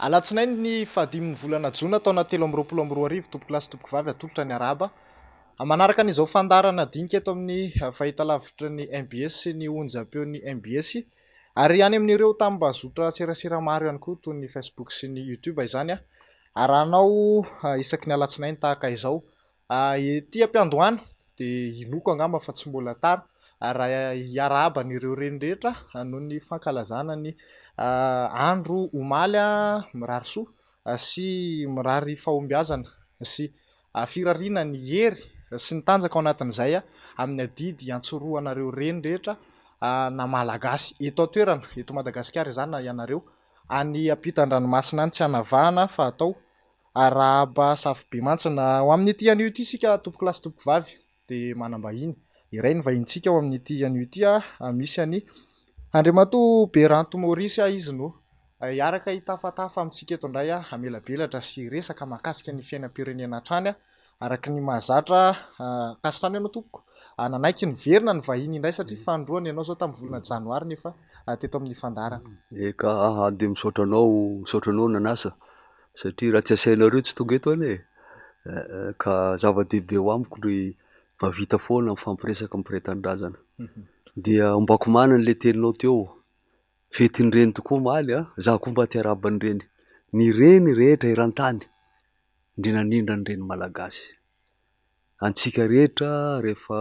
Alatsinainy ny fahadimin'ny volana jona taona 2023, tompokolahy sy tompokovavy, atolotra ny arahaba manaraka an'izao fandaharana dinika eto amin'ny fahitalavitry ny mbs sy ny onjam-peon'ny mbs ary any amin'ireo tambazotra serasera maro ihany koa toy ny Facebook sy ny YouTube izany arahanao isaky ny alatsinainy tahaka izao. Ety am-piandohana dia inoako angamba fa tsy mbola tara raha hiarahaba an'ireo reny rehetra noho ny fankalazana ny andro omaly. Mirary soa sy mirary fahombiazana sy firariana ny hery sy ny tanjaka ao anatin'izay amin'ny adidy iantsorohanareo reny rehetra na Malagasy eto an-toerana, eto Madagasikara izany na ianareo any ampitan-dranomasina any, tsy hanavahana fa atao Arahaba safobemantsina ho amin'ity anio ity isika tompokolahy sy tompokovavy dia manam-bahiny iray ny vahinintsika ao amin'ity anio ity misy an'i Andriamatoa Beranto Maurice izy no hiaraka hitafatafa amintsika eto indray hamelabelatra sy hiresaka mahakasika ny fiainam-pirenena hatrany araka ny mahazatra. Ankasitrahana ianao tompoko nanaiky niverina ny vahiny indray satria fanindroany ianao izao tamin'ny volana janoary nefa teto amin'ny fandaharana. Eka, aha, dia misaotra anao, misaotra anao nanasa satria raha tsy asainareo tsy tonga eto anie e! Ka zava-dehibe ho amiko ny mahavita foana mifampiresaka amin'ny mpiray tanindrazana. Dia ombako manana ilay teninao teo, fetin'ny reny tokoa omaly an, za koa mba te hiarahaba ny reny, ny reny rehetra eran-tany, indrindra indrindra ny reny malagasy. Antsika rehetra rehefa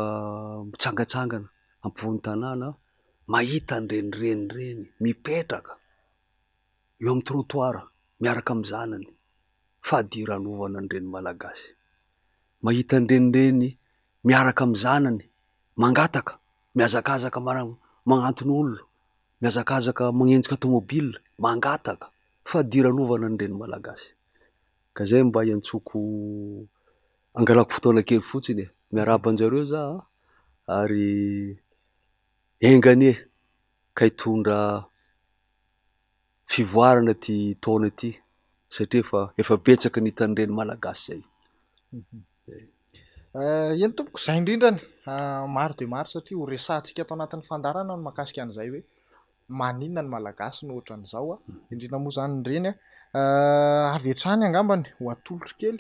mitsangantsangana ampovoan'ny tanàna, mahita an'ireny reny ireny mipetraka eo amin'ny trottoir miaraka amin'ny zanany, fadiranovana ny reny malagasy. Mahita an'ireny reny miaraka amin'ny zanany mangataka, mihazakazaka magnantona olona, mihazakazaka magnenjika tomobile, mangataka, fadiranovana ny reny malagasy. Ka zay mba iantsoko, angalako fotoana kely fotsiny e, miarahaba anjareo za ary enga anie ka hitondra fivoarana ity taona ity satria efa efa betsaka ny hitan'ny reny malagasy zay. Eny tompoko, izay indrindrany, maro dia maro satria ho resahantsika ato anatin'ny fandaharana ny mahakasika an'izay hoe maninona ny malagasy no ohatran'izao, indrindra moa izany ny reny. Avy hatrany angambany ho atolotro kely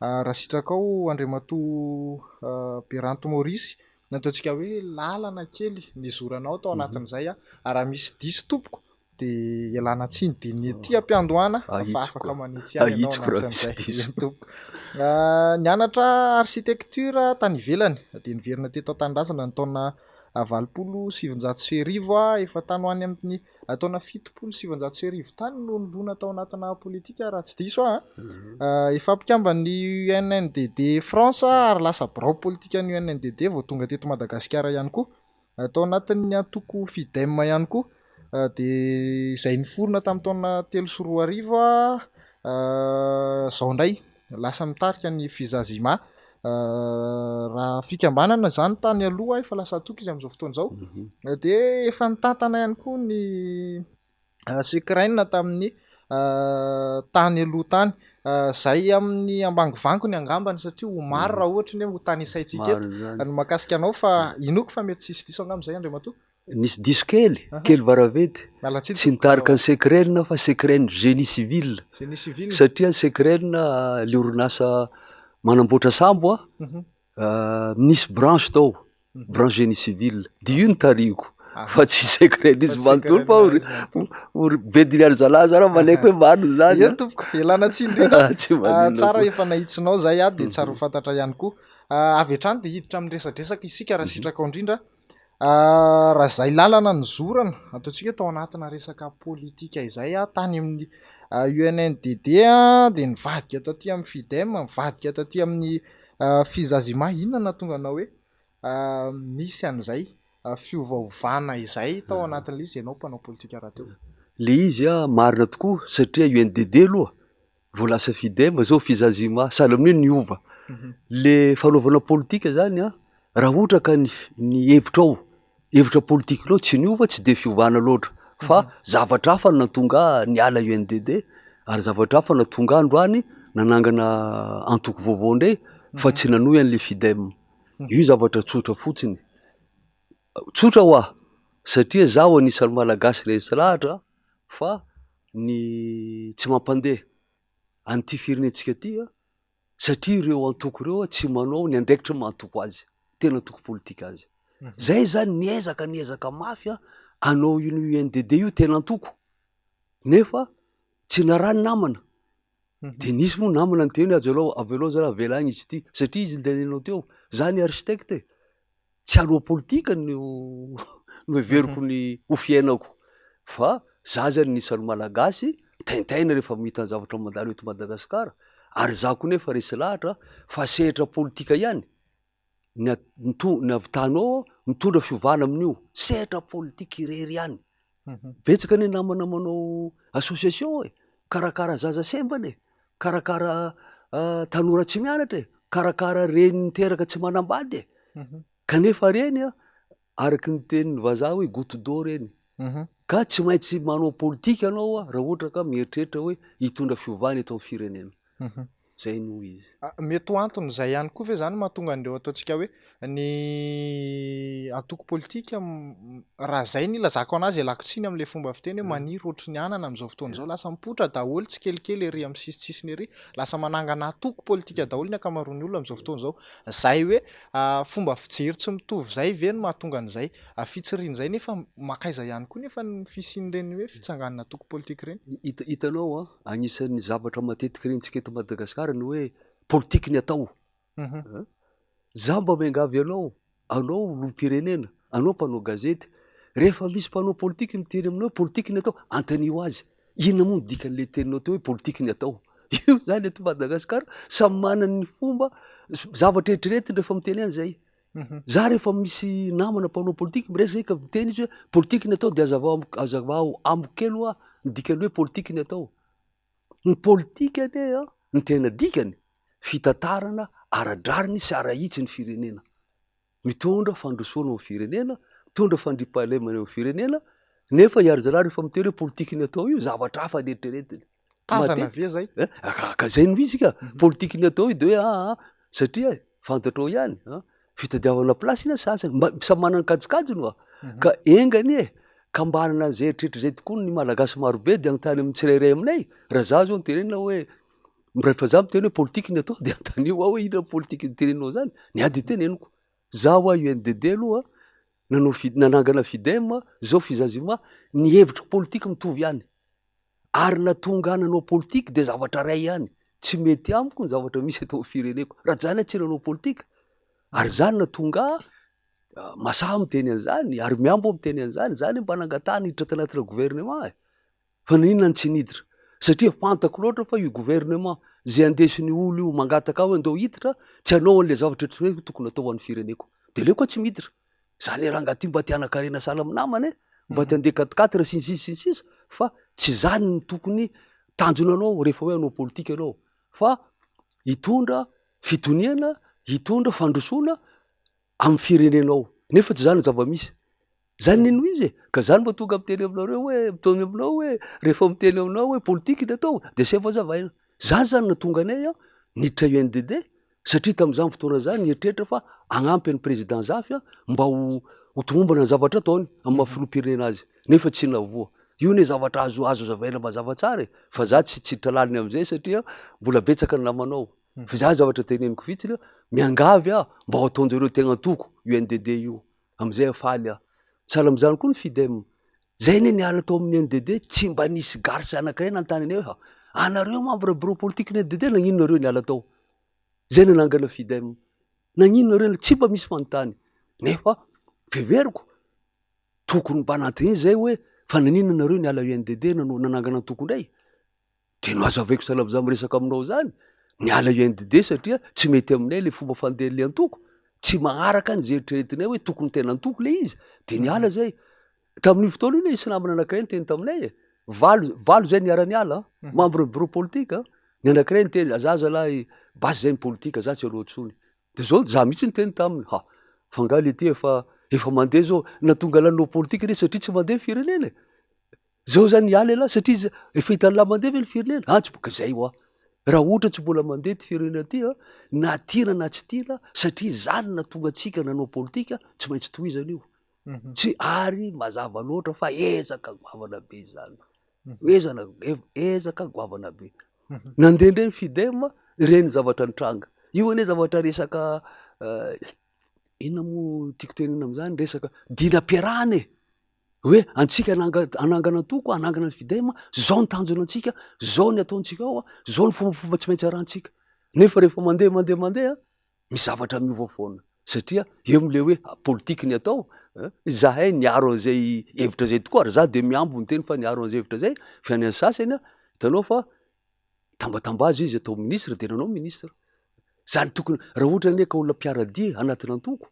raha sitrakao Andriamatoa Beranto Maurice, ny ataontsika hoe lalana kely nizoranao tao anatin'izay, raha misy diso tompoko dia ialana tsiny dia ny ety am-piandohana fa afaka manitsy ihany ianao anatin'izay tompoko. Nianatra architecture tany ivelany dia niverina teto an-tanindrazana ny taona 1980, efa tany ho any amin'ny taona 1970 tany no nilona tao anatina politika raha tsy diso aho. Efa mpikamban'ny UNNDD France ary lasa birao politikan'ny UNNDD vao tonga teto Madagasikara ihany koa. Tao anatin'ny antoko Fidem ihany koa dia izay niforona tamin'ny taona 2003, izao indray lasa mitarika ny Fizazima. Raha fikambanana izany tany aloha efa lasa antoko izy amin'izao fotoana izao. Dia efa nitantana ihany koa ny Secren tamin'ny tany aloha tany. Izay amin'ny ambangovankony angambany satria ho maro raha ohatra ny hoe ho tanisaintsika eto ny mahakasika anao fa inoako fa mety tsisy diso angamba izay Andriamatoa. Nisy diso kely, kely varaventy, tsy nitarika ny Secren fa Secren génie civil, satria ny Secren le orinasa manamboatra sambo an, nisy branche tao, branche génie civil, de io no tarihiko fa tsy Secren izy manontolo fa bedin'ny ary zalahy zany aho manaiky hoe marina zany an. Eny tompoko, ialana tsiny indrindra, tsara efa nahitsinao zay an, dia tsara ho fantatra ihany koa. Avy hatrany dia hiditra amin'ny resadresaka isika raha sitrakao indrindra. Raha izay lalana nizorana, ataontsika hoe tao anatina resaka politika izay, tany amin'ny UNNDD dia nivadika taty amin'ny Fidem, nivadika taty amin'ny Fizazima. Inona no nahatonga anao hoe nisy an'izay fiovaovana izay tao anatin'ilay izy, ianao mpanao politika rahateo? Ilay izy marina tokoa satria UNDD aloha vao lasa Fidem zao Fizazima sahala amin'ny hoe niova. Le fanaovana politika zany an, raha ohatra ka ny ny hevitrao, hevitra politikanao tsy niova tsy de fiovana loatra fa zavatra hafa no nahatonga ahy niala UNDD ary zavatra hafa nahatonga ahy androany nanangana antoko vaovao indray fa tsy nanohy an'le Fidem. Io zavatra tsotra fotsiny, tsotra hoa satria zaho anisan'ny Malagasy resy lahatra fa. ny tsy mampandeha an'ity firenentsika ity satria ireo antoko ireo tsy manao ny andraikitra maha antoko azy, tena antoko politika azy. Zay zany niezaka niezaka mafy hanao io UNDD io tena antoko nefa tsy naraha ny namana. De nisy moa namana niteny hoe avelao avelao zalahy avela agny izy ity satria izy nitenenao teo, za ny architecte e, tsy hanao politika no no heveriko ny ho fiainako fa za zany anisan'ny malagasy mitaintaina rehefa mahita ny zavatra mandalo eto Madagasikara ary za koa nefa resy lahatra fa sehatra politika ihany ny at- ny to- ny avitanao mitondra fiovana amin'io, sehatra politika irery ihany. Betsaka anie namana manao association e, mikarakara zaza sembana e, mikarakara tanora tsy mianatra e, mikarakara reny niteraka tsy manambady e, kanefa reny an, araka ny tenin'ny vazaha hoe goutte d'eau reny, ka tsy maintsy manao politika ianao raha ohatra ka mieritreritra hoe hitondra fiovana eto amin'ny firenena. Zay no izy. Mety ho antony izay ihany koa ve izany mahatonga an'ireo ataontsika hoe ny antoko politika raha izay no ilazako an'azy ialako tsiny amin'ilay fomba fiteny hoe maniry ohatry ny anana amin'izao fotoana izao lasa mipoitra daholo tsikelikely ery amin'ny sisitsisiny ery lasa manangana antoko politika daholo ny ankamaroan'ny olona amin'izao fotoana izao izay hoe fomba fijery tsy mitovy izay ve no mahatonga an'izay fitsiriana izay nefa mankaiza ihany koa nefa ny fisian'ireny hoe fitsanganana antoko politika ireny? Hitanao an, Anisan'ny zavatra matetika rentsika eto Madagasikara ny hoe politique ny atao. Za mba miangavy anao, anao olom-pirenena, anao mpanao gazety, rehefa misy mpanao politique miteny aminao hoe politique ny atao, antanio azy, inona moa ny dikan'ilay teninao teo hoe politique ny atao? Io zany eto Madagasikara samy manana ny fomba, zavatra eritreretiny rehefa miteny an'izay. Za rehefa misy namana mpanao politique miresaka zay ka miteny izy hoe politique ny atao de azavao amiko azavao amiko kely hoa ny dikan'ny hoe politique ny atao. Ny politique anie an, ny tena dikany, fitantarana ara-drariny sy ara-hitsy ny firenena. Mitondra fandrosoana ho an'ny firenena, mitondra fandriampahalemana eo amin'ny firenena, nefa i Arizalahy rehefa miteny hoe politique ny atao io, zavatra hafa ny eritreretiny. Tazana ve zay? Eh, ka zay no izy ka. Politique ny atao io de hoe aa satria fantatrao ihany an, fitadiavana place ny sasany, mba samy manana ny kajikajiny oa. Ka enga anie ka mba hanana an'izay eritreritra izay tokoa ny Malagasy marobe de hanontany amin'ny tsirairay aminay, raha za zao no tenenina hoe, rehefa za miteny hoe politique ny atao de anontanio aho hoe inona politique teneninao zany, ny ahy de teneniko, za hoa UNDD aloha nanao fi- nanangana FIDEM, zao Fizazima, ny hevitro politique mitovy ihany. Ary na tonga ahy nanao politique dia zavatra iray ihany, tsy mety amiko ny zavatra misy eto amin'ny fireneko. Raha tsy izany aho tsy nanao politique. Ary izany no nahatonga ahy masahy miteny an'izany, ary mihambo aho miteny an'izany, izaho anie mba nangatahana hiditra tanatina gouvernement e! Fa naninona no tsy niditra? Satria fantako loatra fa io gouvernement izay andesin'io olo io mangataka ahy hoe andao hiditra, tsy hanao an'ilay zavatra eritreretiko tokony hatao ho an'ny fireneko. Dia aleoko aho tsy miditra. Za le rangahy ty mba te hanan-karena sahala amin'ny namana e, mba te handeha quatre quatre sy ny sisa sy ny sisa fa tsy zany no tokony tanjona anao rehefa hoe hanao politika ianao fa hitondra fitoniana, hitondra fandrosoana amin'ny firenenao nefa tsy zany ny zava-misy. Zany ny no izy e, ka zany mba tonga miteny aminareo hoe, miteny aminao hoe rehefa miteny aminao hoe politika ny atao de asaivo hazavaina. Zany zany no nahatonga anay niditra UNDD Satria tamin'izany fotoana izany nieritreritra fa hagnampy an'i Président Zafy mba ho ho tomombana ny zavatra ataony amin'ny maha filoham-pirenena azy nefa tsy navoa. Io anie zavatra azo azo azavaina mazava tsara e! Fa za tsy tsy hiditra laliny amin'izay satria mbola betsaka ny namanao. Fa za zavatra teneniko fitsiny, miangavy aho mba ho ataon-jareo tegna antoko io NDD io. Amin'izay aho faly aho. Sahala amin'izany koa ny Fidem. Zay anie niala tao amin'ny NDD tsy mba nisy garce anakiray nanontany anay hoe anareo membre bureau politique ny NDD nagnino nareo niala tao? Zay nanangana Fidem. Nagnino nareo tsy mba misy manontany. Nefa fiheveriko tokony mba nanontaniana zay hoe fa naninona nareo niala UNDD nanao nanangana antoko indray? Dia nohazavaiko sahala amin'izaho miresaka aminao izany, niala UNDD satria tsy mety aminay ilay fomba fandehan'ilay antoko, tsy maharaka an'izay eritreretinay hoe tokony tena antoko ilay izy, dia niala izay. Tamin'io fotoana io nisy namana anankiray niteny taminay e, valo, valo izay niara-niala, membre bureau politique, ny anankiray niteny, za zalahy basy izay ny politique, za tsy aloha intsony. Dia izao za mihitsy niteny taminy, ha, fa angaha letia efa, efa mandeha izao, nahatonga anah politique anie satria tsy mandeha ny firenena e. Zao zany hiala ialahy satria izy efa hitan'lah mandeha ve ny firenena? Ah tsy boka zay hoa. Raha ohatra tsy mbola mandeha ty firenena ty a, na tiana na tsy tiana satria zany no nahatonga antsika nanao politika tsy maintsy tohizana io. Tsy ary mazava loatra fa ezaka goavana be izany. Ezana, ezaka goavana be. Nandeha indray ny FIDEM, ireny zavatra nitranga. Io anie zavatra resaka inona moa tiako tenenina amin'izany, resaka dinam-piarahana e. Hoe antsika hanangana antoko, hanangana ny FIDEM, zao ny tanjona antsika, zao ny ataontsika ao, zao ny fombafomba tsy maintsy arahantsika. Nefa rehefa mandeha mandeha mandeha, misy zavatra miova foana satria eo amle hoe politique ny atao zahay niaro an'izay hevitra zay tokoa ary za de mihambo miteny fa niaro an'izay hevitra zay fa ny an'ny sasany hitanao fa tambatambaza izy atao ministre de nanao ministre zany tokony raha ohatra anie ka olona mpiara-dia anatina antoko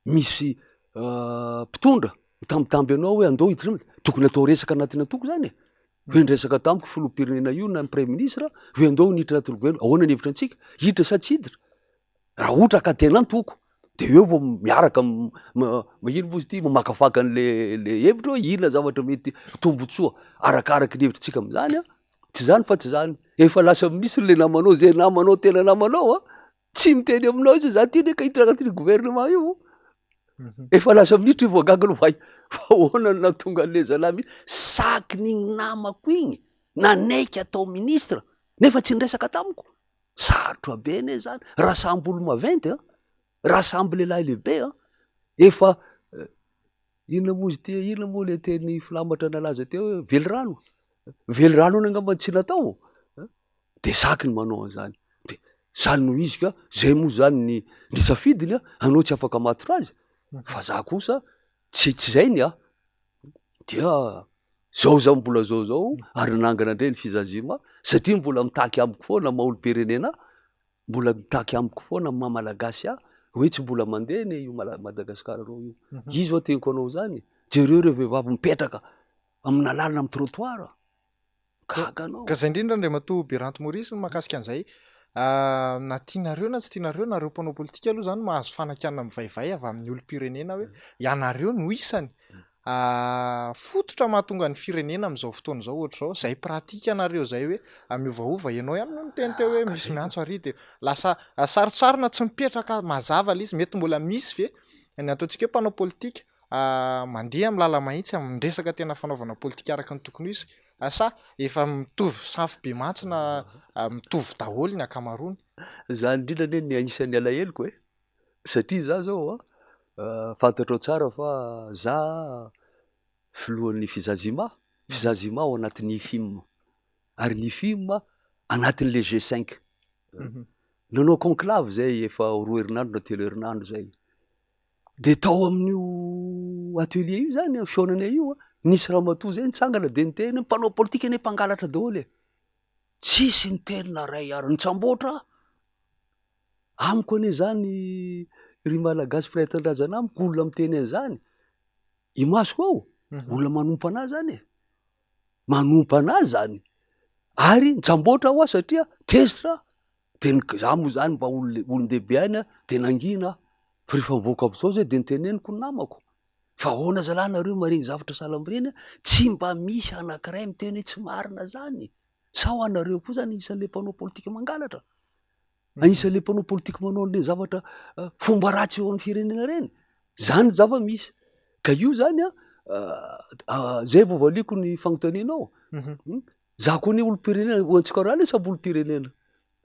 misy mpitondra mitambitamby anao hoe andao hiditra aminy tokony atao resaka anatina antoko zany e hoe niresaka tamiko filoham-pirenena io na ny praiminisitra hoe andao niditra anatin'ny governemanta ahoana ny hevitra antsika hiditra sa tsy hiditra raha ohatra ka tena antoko de eo vao miaraka ino moa izy ity mamakafaka an'le le hevitra hoe inona zavatra mety tombotsoa arakaraky ny hevitritsika amin'izany an tsy zany fa tsy zany efa lasa minisitra le namanao zay namanao tena namanao an Tsy miteny aminao izy za ty ne ka hiditra anatin'io gouvernement io. Mhm. Efa lasa minitra io vao gaga aloha hay. Fa ahoana no nahatonga an'le zalahy mi- saky n'igny namako igny nanaiky atao ministre nefa tsy niresaka tamiko. Sarotra be anie zany. Raha samby olo maventy an, raha samby lehilahy lehibe an, efa eh, inona moa izy ity, inona moa le teny filamatra nalaza teo hoe velirano. Velirano anie angamba tsy natao. de saky ny manao an'izany de zany no izy ka zay moa zany ny ny safidiny a anao tsy afaka matotra azy fa za kosa tsy tsy zay ny ahy dia zao za mbola zao zao ary nanangana indray ny fizazima satria mbola mitaky amiko foana maha olom-pirenena ahy mbola mitaky amiko foana maha malagasy ahy hoe tsy mbola mandeha anie io mala- Madagasikara anao io izy va teniko anao zany jereo ireo vehivavy mipetraka amina lalana amin'ny trottoir Gaga anao. Ka zay indrindra Andriamatoa Beranto Maurice ny mahakasika an'izay. Na tianareo na tsy tianareo, nareo mpanao politika aloha zany mahazo fanakianana mivaivay avy amin'ny olom-pirenena hoe ianareo no isany fototra mahatonga ny firenena amin'izao fotoana izao ohatr'izao. Izay pratique nareo izay hoe miovaova, ianao ihany no niteny teo hoe misy miantso ary dia lasa sarotsarona tsy mipetraka mazava ilay izy. Mety mbola misy ve ny ataontsika hoe mpanao politika mandeha amin'ny lala-mahitsy amin'ny resaka tena fanaovana politika araka ny tokony ho izy sa efa mitovy safobe mantsina mitovy daholo ny ankamaroany? Izany indrindra anie ny anisan'ny alaheloko e! Satria za zao a, fantatrao tsara fa za filohan'ny Fizazima, Fizazima ao anatin'ny IFIM, ary ny IFIM anatin'le G cinq. Nanao conclave zay efa roa herinandro na telo herinandro zay. De tao amin'io atelier io zany, fihaonana io, nisy ramatoa zay nitsangana de niteny hoe mpanao politika anie mpangalatra daholo e! Tsisy niteny na ray ary, nitsamboatra aho. Amiko anie zany ry Malagasy mpiray tanindrazana amiko, olona miteny an'izany imasoko ao, olona manompa anah zany e! Manompa anah zany, ary nitsamboatra aho satria tezitra aho. De ny za moa zany mba olon-dehibe ihany a, de nangina aho, fa rehefa nivoaka avy tao zay de noteneniko ny namako, fa ahoana zalahy nareo maregny zavatra sahala amin'ireny a, tsy mba misy anakiray miteny hoe tsy marina zany, sao anareo koa zany anisan'le mpanao politika mangalatra, anisan'le mpanao politika manao an'le zavatra fomba ratsy eo amin'ny firenena reny, zany zava-misy, ka io zany a, zay vao valiako ny fanontanianao. Za koa anie olom-pirenena, ho antsika raha anie samy olom-pirenena.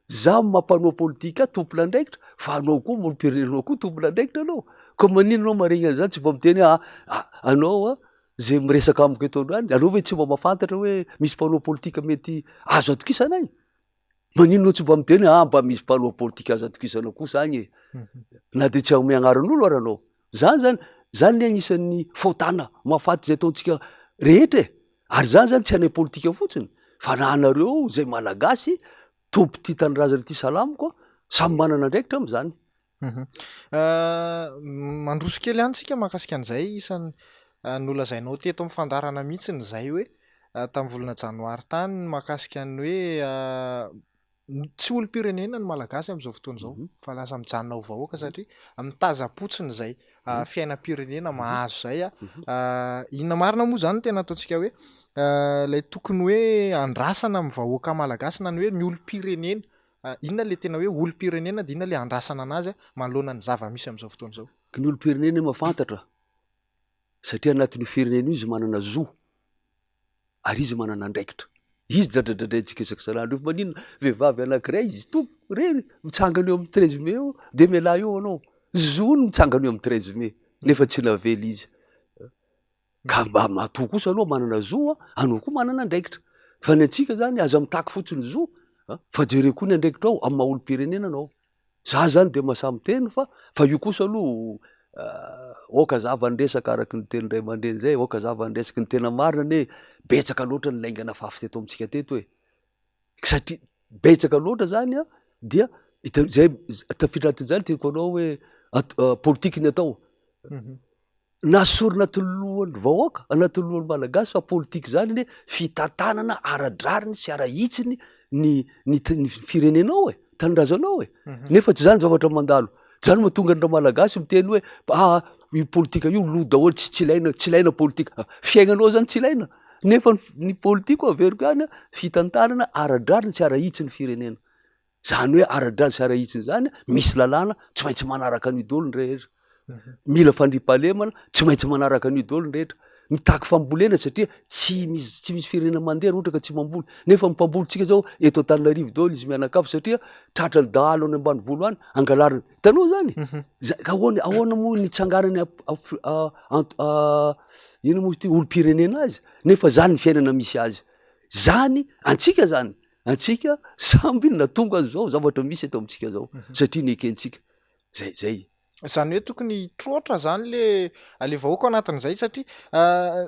Za mampanoa politika ahy tompon'andraikitra fa anao koa olom-pirenena anao koa tompon'andraikitra anao. Ka maninona anao maregny an'izany tsy mba miteny hoe ah anao a zay miresaka amiko eto androany, anao ve tsy mba mahafantatra hoe misy mpanao politika mety azo atokisana agny? Maninona anao tsy mba miteny hoe ah mba misy mpanao politika azo atokisana kosa agny e? Na de tsy hanome agnaran'olo ary anao. Zany zany, zany anie agnisan'ny fahotana mahafaty zay ataontsika rehetra e! Ary zany zany tsy anay politika fotsiny fa na anareo zay malagasy tompo tia tanindrazana ity salamiko a, samy manana andraikitra amizany. Mandroso kely ihany tsika mahakasika an'izay, isan'ny nolazainao teto amin'ny fandaharana mihitsy izay hoe tamin'ny volana janoary tany mahakasika ny hoe Tsy olom-pirenena ny Malagasy amin'izao fotoana izao fa lasa mijanona ho vahoaka satria mitazam-potsiny izay fiainam-pirenena mahazo izay. Inona marina moa izany no tena ataontsika hoe ilay tokony hoe andrasana amin'ny vahoaka malagasy na ny hoe ny olom-pirenena? Inona ilay tena hoe olom-pirenena dia inona ilay andrasana an'azy manoloana ny zava-misy amin'izao fotoana izao? Ny olom-pirenena mahafantatra satria anatin'io firenena io izy manana zo. Ary izy manana andraikitra. Izy dradradradraintsika isan-kisan'andro io fa maninona vehivavy anankiray izy tompoko irery mitsangana eo amin'ny treize mai eo dia mialà eo anao. Zony mitsangana eo amin'ny treize mai nefa tsy navela izy. Ka mba matoa kosa aloha manana zo a, anao koa manana andraikitra. Fa ny antsika zany aza mitaky fotsiny zo a, fa jereo koa ny andraikitrao amin'ny maha olom-pirenena anao. Za zany de mahasahy miteny fa fa io kosa aloha aoka zava ny resaka araky ny tenin'ny ray aman-dreny zay, aoka zava ny resaka, ny tena marina anie betsaka loatra ny lainga nafafy teto amintsika teto e, satria betsaka loatra zany an dia hita- zay tafiditra anatin'izany tiako anao hoe politique ny atao. Nasorina anatin'ny lohan'ny vahoaka, anatin'ny lohan'ny Malagasy fa politika izany anie fitantanana ara-drariny sy ara-hitsiny ny ny ny firenenao e, tanindrazanao e. Nefa tsy izany zavatra mandalo. Izany mahatonga ny Ramalagasy miteny hoe ah io politika io lo daholo tsy tsy ilaina tsy ilaina politika. Fiaignanao zany tsy ilaina. Nefa ny politika averiko ihany fitantanana ara-drariny sy ara-hitsiny firenena. Zany hoe ara-drariny sy ara-hitsiny zany, misy lalàna tsy maintsy manaraka an'io daholo ny rehetra. Mila fandriampahalemana, tsy maintsy manaraka an'io daholo ny rehetra. Mitaky fambolena satria tsy misy tsy misy firenena mandeha raha ohatra ka tsy mamboly. Nefa ny mpambolintsika zao eto Antananarivo daholo izy mianakavy satria tratran'ny dahalo any ambanivolo any, angalariny. Hitanao zany? Za- ka ahoana ahoana moa ny itsanganany inona moa izy ity, olom-pirenena azy nefa zany ny fiainana misy azy. Zany, antsika zany, Antsika samby natonga an'izao zavatra misy eto amintsika zao satria nekentsika. Zay zay. Izany hoe tokony hitroatra zany le le vahoaka ao anatin'izay satria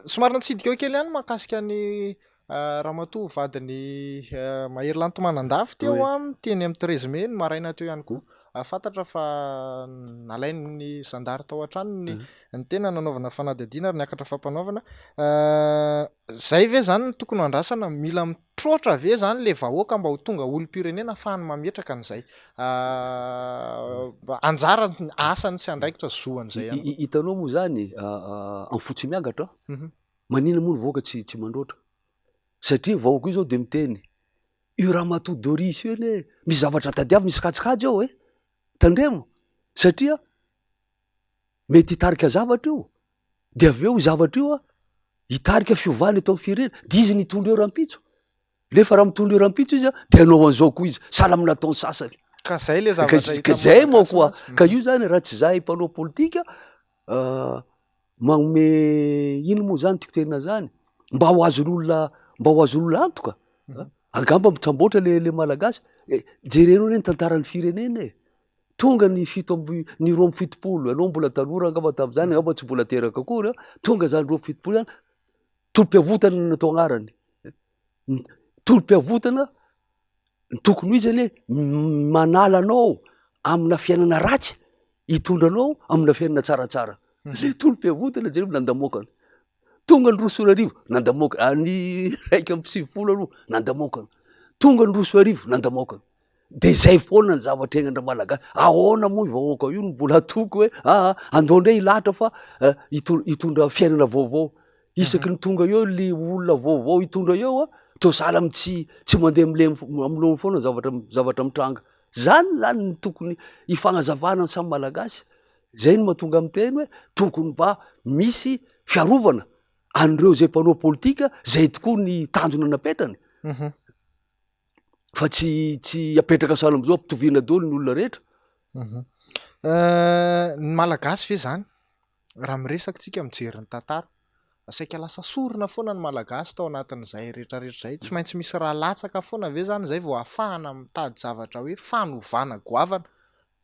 somary natsidika eo kely ihany mahakasika ny ramatoa vadin'i Mahery Lanto Manandafy teo an, teny amin'ny treize mai ny maraina teo ihany koa. Fantatra fa nalain'ny zandary tao an-tranony ny tena nanaovana fanadihadiana ary niakatra fampanoavana. Zay ve zany no tokony ho andrasana? Mila mitroatra ve zany le vahoaka mba ho tonga olom-pirenena ahafahany mametraka an'izay anjara asany sy andraikitra zoan'izay ihany koa? Hitanao moa zany amin'ny fo tsy miangatra, maninona moa ny vahoaka tsy tsy mandroatra? Satria vahoaka io zao de miteny, io ramatoa Doris io anie misy zavatra tadiaviny, misy kajikajy ao e, tandremo satria mety hitarika zavatra io, de avy eo io zavatra io hitarika fiovana eto amin'ny firenena, de izy no hitondra eo rahampitso, nefa raha mitondra eo rahampitso izy de hanao an'izao koa izy, sahala amin'ny nataon'ny sasany. Ka zay le zavatra hita Ka zay moa koa, ka io zany raha tsy zahay mpanao politika magnome ino moa zany tiako tenena zany, mba ho azon'olona mba ho azon'olona antoka, angamba mitsamboatra le le malagasy, jerenao anie ny tantaran'ny firenena e. Tonga ny fito amby, ny 72, ianao mbola tanora angamba tamin'izany, angamba tsy mbola teraka akory an, tonga izany 72 izany, tolom-piavotana no natao agnarany. Tolom-piavotana, ny tokony ho izy anie manala anao amina fiainana ratsy, hitondra anao amina fiainana tsaratsara. Le tolom-piavotana jereo nandamokana. Tonga ny 2002, nandamokana, ny 91 aloha nandamokana. Tonga ny 2002, nandamokana. De zay foana ny zavatra iainana Malagasy. Ahoana moa io vahoaka io no mbola hatoky hoe aa andao ndray hilahatra fa hitondra fiainana vaovao. Isaky ny tonga eo le olona vaovao hitondra eo an, toa sahala amin'ny tsy tsy mandeha am'le am'lohany foana ny zavatra zavatra mitranga. Zany zany no tokony hifagnazavana ny samy Malagasy. Zay no mahatonga miteny hoe tokony mba misy fiarovana an'ireo zay mpanao politika, zay tokoa ny tanjona napetrany. Fa tsy tsy apetraka sahala am'zao ampitoviana daholo ny olona rehetra. Ny Malagasy ve zany raha miresaka tsika mijery ny tantara, saika lasa sorona foana ny Malagasy tao anatin'izay rehetrarehetra izay, tsy maintsy misy raha latsaka foana ve zany zay vao ahafahana mitady zavatra hoe fanovana goavana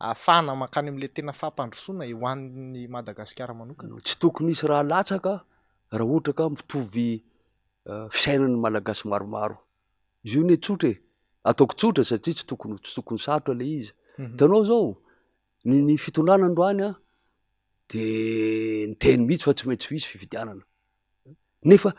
ahafahana mankany amin'ilay tena fampandrosoana ho an'ny Madagasikara manokana? Tsy tokony hisy raha latsaka raha ohatra ka mitovy fisainan'ny Malagasy maromaro. Izy io anie tsotra e, ataoko tsotra satria tsy tokony tsy tokony sarotra le izy. Hitanao zao, ny ny fitondrana androany an, de niteny mihitsy fa tsy maintsy ho hisy fifidianana. Nefa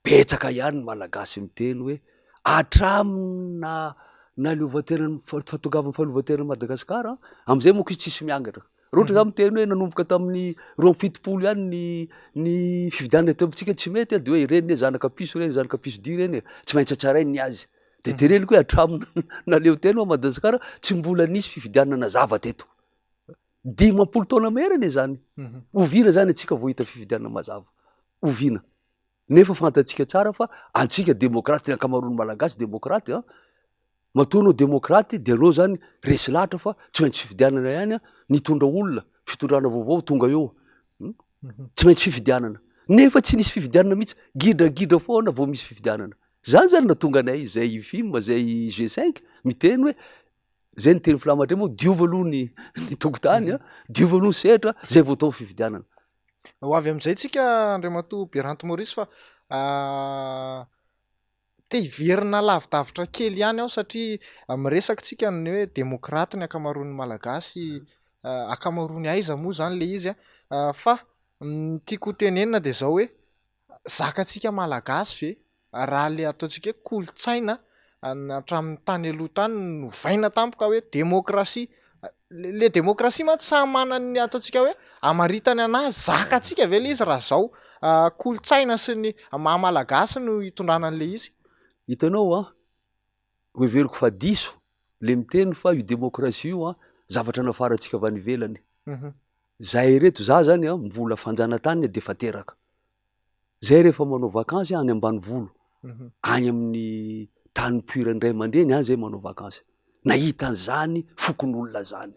betsaka ihany ny Malagasy miteny hoe hatramin'ny na- nahaleovantenan'ny fahatongavan'ny fahaleovantenan'i Madagasikara, am'zay manko izy tsisy miangatra. Raha ohatra za miteny hoe nanomboka tamin'ny 72 ihany ny ny fifidianana eto amintsika tsy mety de hoe ireny ne zanaka piso ireny zanaka piso dia ireny e, tsy maintsy hatsarainy ny azy. De teneniko hoe hatramin'ny naleo tena ao Madagasikara tsy mbola nisy fifidianana nazava teto. 50 taona mahery anie zany. Oviana zany antsika vao hahita fifidianana mazava? Oviana? Nefa fantatsika tsara fa antsika demokraty, ny ankamaroan'ny Malagasy demokraty an, matoa anao demokraty dia anao zany resy lahatra fa tsy maintsy fifidianana ihany an, ny hitondra olona, fitondrana vaovao tonga eo, tsy maintsy fifidianana. Nefa tsy nisy fifidianana mihitsy, gidragidra foana vao misy fifidianana. Zany zany nahatonga anay izay IFIM, izay G5 miteny hoe, zay ny teny filamatra moa, diovy aloha ny ny tokotany an, diovy aloha ny sehatra, zay vao atao ny fifidianana. Ho avy amin'izay tsika Andriamatoa Beranto Maurice fa te hiverina lavidavitra kely ihany aho satria miresaka tsika ny hoe demokraty ny ankamaroan'ny Malagasy, ankamaroany aiza moa izany ilay izy an, fa ny tiako ho tenenina dia izao hoe zakantsika Malagasy ve raha le ataontsika hoe kolontsaina hatramin'ny tany aloha tany novaina tampoka hoe demokrasia, le demokrasia mantsy samy manana ny ataontsika hoe amaritany anazy, zakantsika ve le izy raha zao kolontsaina sy ny maha malagasy no hitondrana an'le izy? Hitanao an, hoheveriko fa diso le miteny fa io demokrasia io an zavatra nafarantsika avy any ivelany. Zahay ireto, za zany an mbola fanjanatany de efa teraka. Zay rehefa manao vakansy any ambanivolo, any amin'ny tany nipoiran'ny ray aman-dreny any zay manao vakansy. Nahita an'izany fokonolona zany.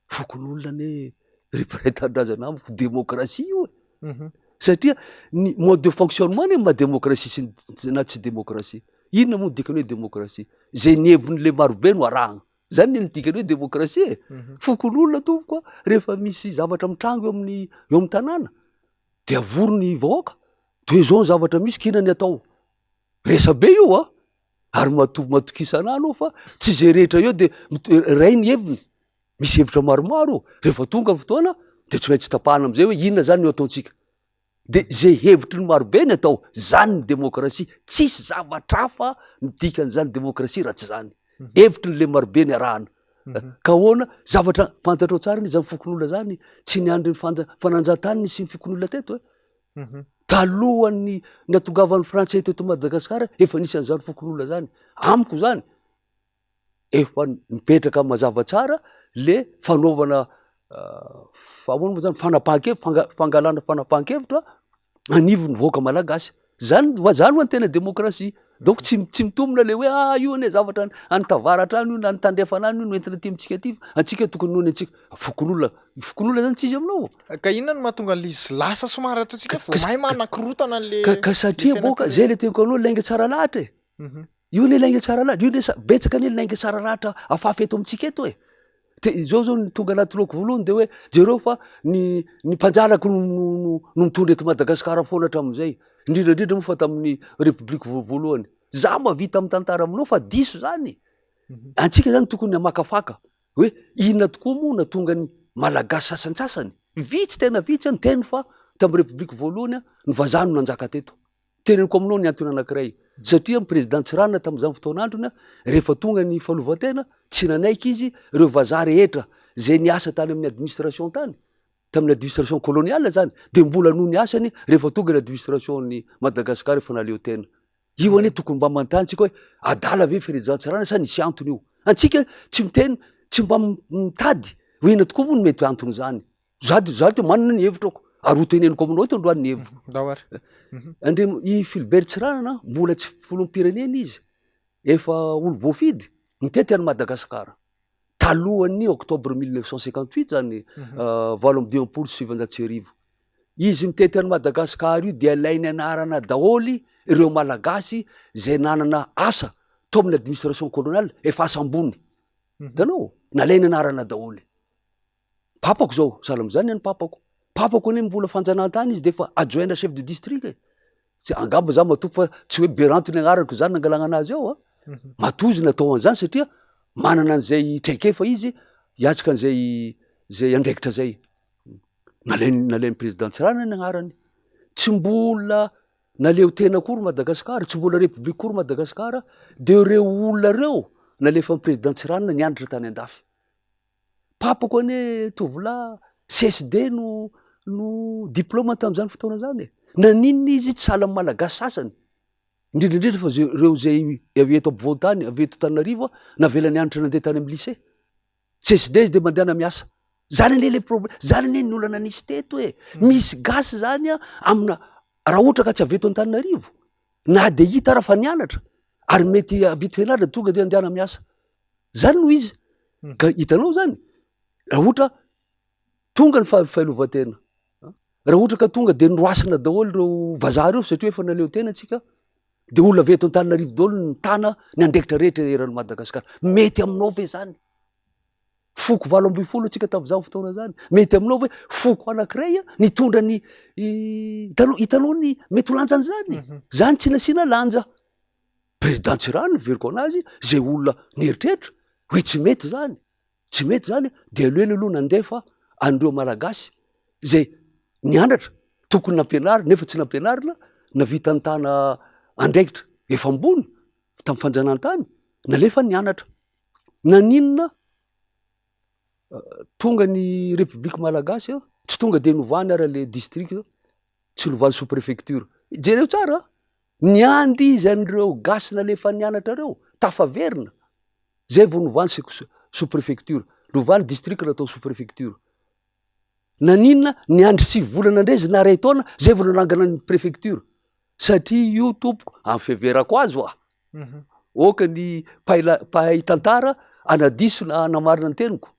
Fokonolona anie ry mpiray tanindrazana amiko demokrasia io e. Satria ny mode de fonctionnement anie maha demokrasia sy ny na tsy demokrasia. Inona moa ny dikany hoe demokrasia? Zay ny heviny le marobe no arahana. Zany anie ny dikany hoe demokrasia e. Fokonolona tompoko a, rehefa misy zavatra mitranga eo amin'ny eo amin'ny tanàna de avory ny vahoaka de hoe zao ny zavatra misy k'inona ny atao, resabe io a, ary mato- matokisa anah anao fa tsy zay rehetra eo de ray ny heviny, misy hevitra maromaro eo, rehefa tonga ny fotoana de tsy maintsy tapahana am'zay hoe inona zany no ataontsika, de zay hevitry ny marobe ny atao, zany ny demokrasia, tsisy zavatra hafa ny dikan'izany demokrasia raha tsy zany, hevitry ny le marobe ny arahana. Ka ahoana? Zavatra fantatrao tsara anie zany fokonolona zany, tsy niandry ny fanja- fananjantany ny nisian'ny fokonolona teto e. Talohan'ny nahatongavan'ny frantsay teto Madagasikara efa nisy an'izany fokonolona zany. Amiko zany efa mipetraka mazava tsara le fanaovana fa ahoana moa zany fanapahan-kevitra, fanga- fangalana fanapahan-kevitra anivon'ny vahoaka malagasy. Zany zany ho'a ny tena demokrasia. Donc tsy tsy mitombina le hoe ah io anie zavatra any any tavaratra any io na any tandrefana any io no entina aty amintsika aty fa antsika tokony noho ny antsika. Fokonolona, fokonolona zany tsy izy aminao. Ka inona no mahatonga an'le izy lasa somary ataontsika hoe vao may manakorotana an'le Ka ka satria boka zay le teniko anao lainga tsara lahatra e. Io anie lainga tsara lahatra, io anie sa- betsaka anie lainga tsara lahatra afafy eto amintsika eto e. De izao zao ny tonga anaty lohako voalohany de hoe jereo fa ny ny mpanjanaka no no no mitondra eto Madagasikara foana hatramin'izay, indrindra indrindra moa fa tamin'ny république voalohany. Za mahavita mitantara aminao fa diso zany. Antsika zany tokony hamakafaka hoe inona tokoa moa nahatonga ny Malagasy sasantsasany, vitsy tena vitsy niteny fa tamin'ny république voalohany ny vazaha no nanjaka teto. Teneniko aminao ny antony anankiray, satria ny président Tsiranana tamin'izany fotoan'androny, rehefa tonga ny fahaleovantena, tsy nanaiky izy ireo vazaha rehetra izay niasa tany amin'ny administration tany, tamin'ny administration coloniale zany, dia mbola noho ny asany rehefa tonga ny administration-n'i Madagascar efa nahaleo tena. Io anie tokony mba manontany tsika hoe adala ve président Tsiranana sa nisy antony io? Antsika tsy miteny, tsy mba mitady hoe inona tokoa moa no mety anton'izany. Za de za de manana ny hevitrako ary ho teneniko aminao eto androany ny hevitro. Ndao ary. Andre i Philbert Tsiranana mbola tsy filoham-pirenena izy, efa olom-boafidy nitety an'i Madagasikara talohan'ny octobre 1958 zany 1958. Izy mitety an'i Madagasikara io dia alainy anarana daholo ireo Malagasy izay nanana asa tao amin'ny administration coloniale efa asa ambony. Hitanao? Nalainy anarana daholo. Papako zao, sahala am'zany ny an'i papako. Papako anie mbola fanjanahantany izy de efa adjoint-na chef de district e. Tsy, angamba za matoky fa tsy hoe Beranto ny agnarako zany nangalagna anazy ao a. Matoa izy natao an'zany satria manana an'izay traikefa izy hiatrika an'izay zay andraikitra zay. Nalain'ny nalain'ny président Tsiranana ny agnarany. Tsy mbola naleo tena akory Madagasikara, tsy mbola république akory Madagasikara de reo olona reo nalefan'ny président Tsiranana nianatra tany andafy. Papako anie tovolahy CSD no no diplôme tamin'izany fotoana izany e. Naninona izy tsy sahala amin'ny Malagasy sasany, indrindra indrindra fa zay ireo izay avy eto ampovoan-tany, avy eto Antananarivo, navela nianatra nandeha tany amin'ny lycée. CSD izy dia mandehana miasa. Zany anie le problème, zany anie ny olana nisy teto e. Misy gasy zany amina. Raha ohatra ka tsy avy eto Antananarivo, na dia hita ara fa nianatra, ary mety hahavita fianarana tonga dia andehana miasa. Zany no izy. Ka hitanao zany, raha ohatra tonga ny fahalovantena, raha ohatra ka tonga dia noroasina daholo ireo vazaha ireo satria efa naleo tena tsika, dia olona avy eto Antananarivo daholo no mitana ny andraikitra rehetra eran'i Madagasikara. Mety aminao ve zany? Foko 18 antsika tamin'izany fotoana izany. Mety aminao ve foko anankiray nitondra ny hitanao hitanao ny mety ho lanjan'izany? Mhm. Zany tsy nasiana lanja. Président Tsiranana heveriko anazy zay olona nieritreritra hoe tsy mety zany, tsy mety zany de aleony aloha nandefa an'ireo Malagasy zay nianatra tokony nampianarina nefa tsy nampianarina navita nitana andraikitra efa ambony tamin'ny fanjanahantany nalefa nianatra. Naninona tonga ny République malagasy an, tsy tonga de novana ary le district, tsy novana sous préfecture. Jereo tsara an, niandry izy an'ireo gasy nalefa nianatra reo, tafaverina, zay vao novana sous préfecture, novana district natao sous préfecture. Naninona niandry 9 volana indray izy na iray taona zay vao nanangana ny préfecture, satria io tompoko amin'ny fiheverako azy oa, oka ny mpahay tantara hanadiso na hanamarina ny teniko,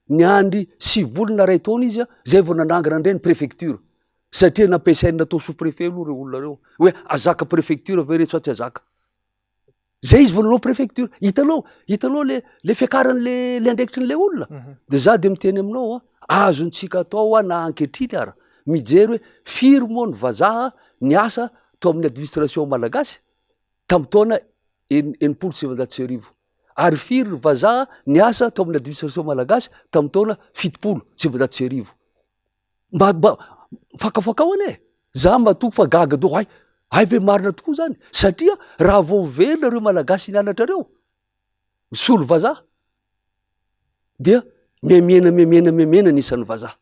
niandry 9 volana na iray taona izy zay vao nanangana indray ny préfecture, satria nampiasainy natao sous préfet aloha reo olona reo, hoe azaka préfecture ve reo sa tsy azaka. Zay izy vao nanao préfecture. Hitanao, hitanao le le fiakaran'le le andraikitry n'le olona. Mhm. De za de miteny aminao a, azontsika atao a na ankehitriny ara, mijery hoe firy moa ny vazaha niasa tao amin'ny administration malagasy tamin'ny taona 1960. Ary firy ny vazaha niasa tao amin'ny administration malagasy tamin'ny taona 1970. Mba mba fakafakao anie e! Za matoky fa gaga daholo, hay hay ve marina tokoa zany? Satria raha vao miverina ireo malagasy nianatra ireo, misolo vazaha, dia mihamihena mihamihena mihamihena ny isan'ny vazaha.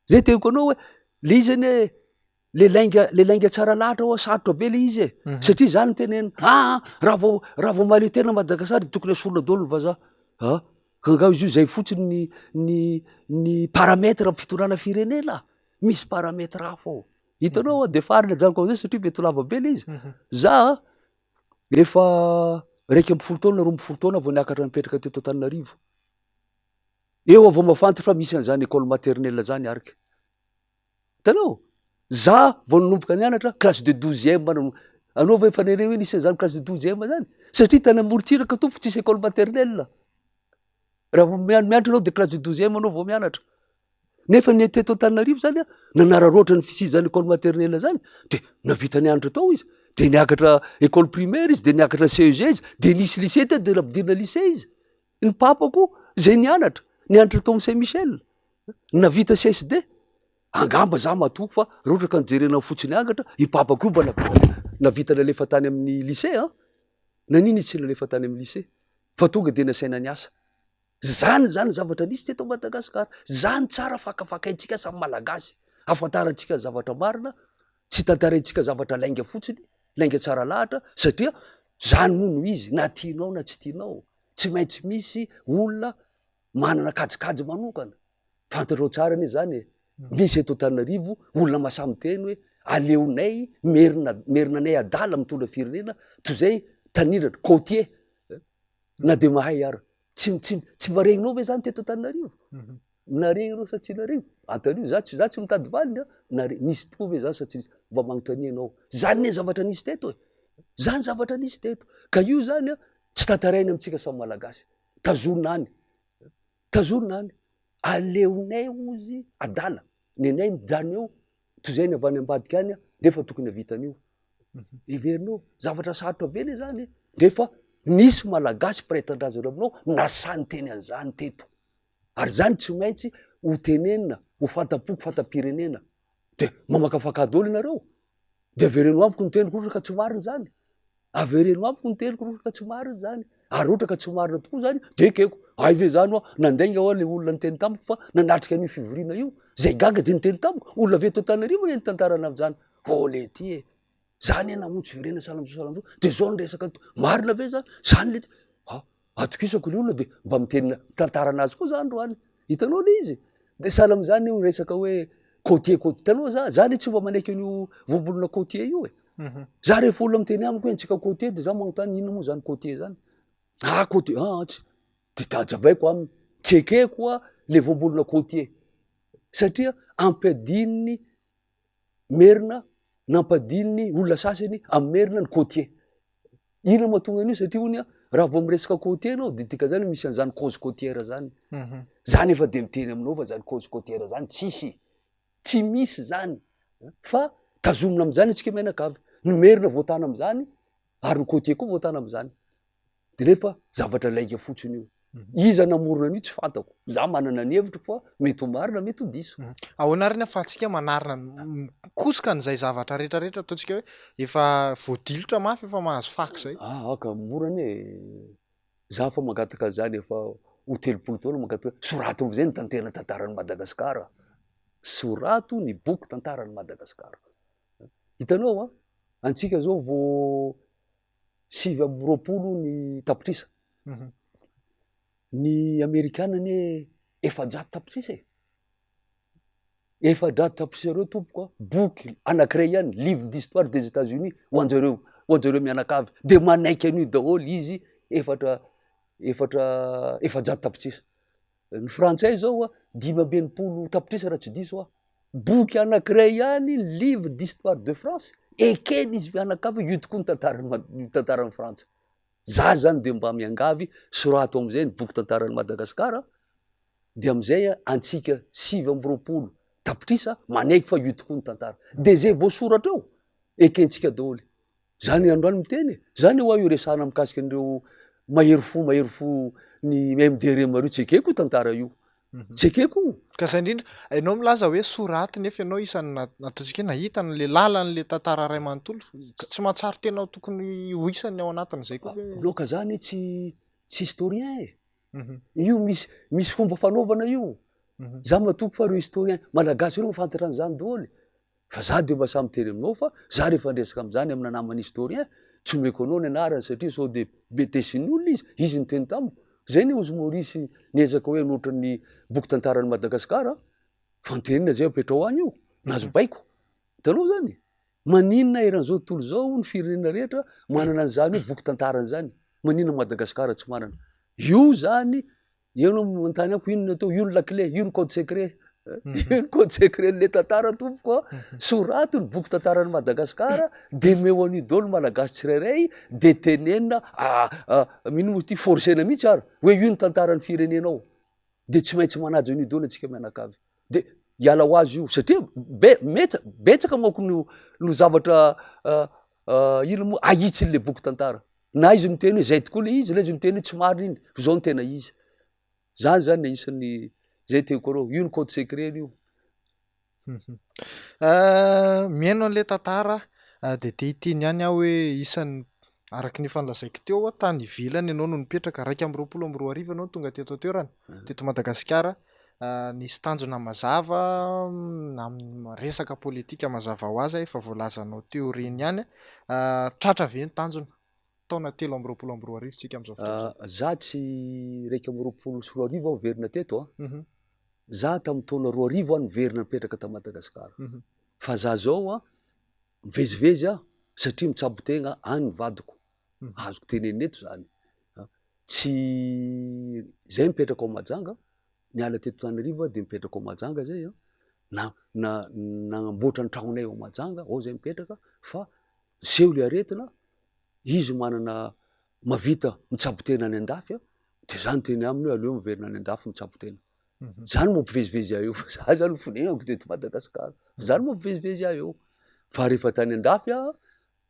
Zay teniko anao hoe le izy anie le lainga le lainga tsara lahatra hoa sarotra be le izy e, mhm. satria zany tenenina aa ah, raha vao raha vao mahaleo tena Madagasikara de tokony asorina daholo ny vazaha. Ah, Ka angaha izy io zay fotsiny ny ny ny paramètre amin'ny fitondrana firenena? Misy paramètre hafa ao. Hitanao a, de farany ajanoko am'zay satria mety ho lava be le izy. Za efa 11 taona, 12 taona vao niakatra nipetraka teto Antananarivo. Eo aho vao mahafantatra fa misy an'zany école maternelle zany araka. Hitanao? Za vao nanomboka nianatra classe de douzième no anao ve efa nahare hoe nisy an'izany classe de douzième zany? Satria tany amorontsiraka tompoko tsisy école maternelle. Raha vao mianatra anao de classe de douzième anao vao mianatra. Nefa ny teto Antananarivo zany a, nanararaotra ny fisian'izany école maternelle zany de navita nianatra tao izy, de niakatra école primaire izy, de niakatra CEG izy, de nisy lycée teo de nampidirina lycée izy. Ny papako zay nianatra, nianatra tao amin'ny Saint Michel, navita CSD, angamba za matoky fa raha ohatra ka nojerena fotsiny angatra, i papako io mba navita navita nalefa tany amin'ny lycée an, nanino izy tsy nalefa tany amin'ny lycée fa tonga de nasaina niasa. Zany zany zavatra nisy teto Madagasikara, zany tsara fakafakaintsika samy malagasy, ahafantarantsika ny zavatra marina, tsy tantaraintsika zavatra lainga fotsiny, lainga tsara lahatra satria zany moa no izy na tianao na tsy tianao, tsy maintsy misy olona manana kajikajy manokana, fantatrao tsara anie zany e, misy eto Antananarivo olona mahasahy miteny hoe aleonay merina merina anay adala mitondra firenena toy izay tanindrana, côtier na de mahay ara, tsy tsy tsy mba regninao ve zany teto Antananarivo? Naregny sa tsy naregny? Antanio za tsy za tsy mitady valiny a, nare nisy tokoa ve zany sa tsy nisy? Mba magnontania anao, zany ne zavatra nisy teto e, zany zavatra nisy teto, ka io zany a tsy tantaraina amintsika samy malagasy, tazonina any, tazonina any, aleonay ozy adala, nenay mijanona eo toy izay ny avy any ambadika any nefa tokony havita an'io. Heverinao, zavatra sarotra be le zany e, nefa nisy malagasy mpiray tanindrazana aminao nasahy niteny an'izany teto. Ary zany tsy maintsy ho tenenina, ho fanta-poko, fanta-pirenena. De mamakafaka daholo ianareo. De avereno amiko ny teniko ohatra ka tsy marina zany. Avereno amiko ny teniko ohatra ka tsy marina zany. Ary ohatra ka tsy marina tokoa zany, de ekeko. Hay ve zany hoa, nandainga hoa le olona niteny tamiko fa nanatrika an'io fivoriana io. Zay gaga de niteny tamiko, olona avy eto Antananarivo anie nitantarana an'izany. Ô lety e! Za anie namonjy fivoriana sahala am'zao sahala am'zao, de zao ny resaka ato. Marina ve zany? Zany lety. Ha, atokisako le olona de mba miteny mitantara anazy koa za androany. Hitanao le izy? De sahala am'zany io resaka hoe. Côtier côtier, hitanao za, za anie tsy mba manaiky an'io voambolana côtier io e. Za rehefa olona miteny amiko hoe antsika côtier de za manontany inona moa zany côtier zany? Ah côtier, ah tsy, de tazavaiko aminy, tsy ekeko hoa le voambolana côtier satria ampiadian'ny merina, nampadian'ny olona sasany amin'ny merina ny côtier. Inona mahatonga an'io? Satria hono raha vao miresaka côtier ianao de dikan'izany misy an'izany cause côtière zany. Za nefa de miteny aminao fa zany cause côtière zany tsisy, tsy misy zany fa tazomina am'zany antsika mianakavy. Ny merina voatana am'zany ary ny côtier koa voatana am'zany. De nefa zavatra lainga fotsiny io. Iza namorona an'io tsy fantako. Za manana ny hevitro fa mety ho marina mety ho diso. Ahoana ary ny ahafahantsika manarina mikosoka an'izay zavatra rehetrarehetra ataontsika hoe efa voadilotra mafy efa mahazo fako izay? Ah ka mora anie e. Za fa mangataka an'izany efa ho 30 taona mangataka hoe sorato am'izay ny tantena tantaran'i Madagasikara. Sorato ny boky tantaran'i Madagasikara. Hitanao an, antsika zao vao 29 ny tapitrisa. Ny amerikana anie 400 tapitrisa e. 400 tapitrisa ireo tompoko a, boky anankiray ihany, livre d'histoire des États-Unis ho anjareo, ho anjareo mianakavy. De manaiky an'io daholo izy efatra, efatra, 400 tapitrisa. Ny frantsay zao a, 65 tapitrisa raha tsy diso aho. Boky anankiray ihany, livre d'histoire de France, ekeny izy mianakavy hoe io tokoa ny tantaran'i Mad- ny tantaran'i Frantsa. Za zany de mba miangavy, sorato am'zay ny boky tantaran'i Madagasikara, de am'zay antsika 29 tapitrisa manaiky fa io tokoa ny tantara. De zay voasoratra eo, ekentsika daholo. Zany androany miteny e, zany hoa io resahana mikasika an'ireo mahery fo mahery fo ny MDRM ireo, tsy ekeko io tantara io, tsy ekeko io. Ka zay indrindra, ianao milaza hoe soraty nefa ianao isan'ny na- ataontsika hoe nahita an'le lalan'le tantara iray manontolo, tsy mahatsiaro tena ho tokony ho isan'ny ao anatin'izay koa ve? Non ka za anie tsy tsy historien e, io misy misy fomba fanaovana io, za matoky fa ireo historien malagasy ireo mahafantatra an'izany daholo. Fa za de mba sahy miteny aminao fa za rehefa niresaka amizany amina namana historien, tsy omeko anao ny anarany satria sao de be tesin'ny olona izy, izy niteny tamiko, zay anie ozy Maurice niezaka hoe hanoratra ny boky tantaran'i Madagascar a, fa nitenenina zay apetrao any io, nahazo baiko, hitanao zany? Maninona eran'izao tontolo izao ny firenena rehetra manana an'izany hoe boky tantarany zany, maninona Madagascar tsy manana? Io zany Eo no manontany amiko inona atao, io ny lakile, io ny code secret. Io ny code secret n'le tantara tompoko a. Sorato ny boky tantaran'i Madagasikara de omeo an'io daholo malagasy tsirairay de tenenina ino moa ity forcena mihitsy ary hoe io ny tantaran'ny firenenao. De tsy maintsy manaja an'io daholo antsika mianakavy. De hiala ho azy io satria be- metsa- betsaka manko no no zavatra ino moa ahitsin'le boky tantara. Na izy miteny hoe zay tokoa le izy na izy miteny hoe tsy marina iny fa zao no tena izy. Zany zany ny anisan'ny zay teniko anao, io ny code secret io. Mihaino an'ilay tantara dia te hiteny ihany aho hoe isan'ny araka ny efa nolazaiko teo aho tany ivelany ianao no nipetraka, 2021 ianao no tonga teto an-toerana, teto Madagasikara. Nisy tanjona mazava amin'ny resaka politika mazava ho azy efa voalazanao teo ireny ihany. Tratra ve ny tanjona? Taona 2023 tsika amin'izao fotoana izao. Za tsy 2021 aho niverina teto an. Za tamin'ny taona 2000 aho niverina nipetraka ta Madagasikara. Fa za zao an, mivezivezy aho satria mitsabo tegna any ny vadiko. Azoko tenenina eto zany. Tsy zay mipetraka ao Mahajanga, niala teto Antananarivo aho de mipetraka ao Mahajanga zay an, na na nagnamboatra ny tragnonay ao Mahajanga, ao zay mipetraka fa niseho le aretina, izy manana mahavita mitsabo tena any andafy an, de za niteny aminy hoe aleo miverina any andafy mitsabo tena. Zany mampivezivezy ahy eo fa za zany fonenako teto Madagasikara, zany mampivezivezy ahy eo. Fa rehefa tany andafy aho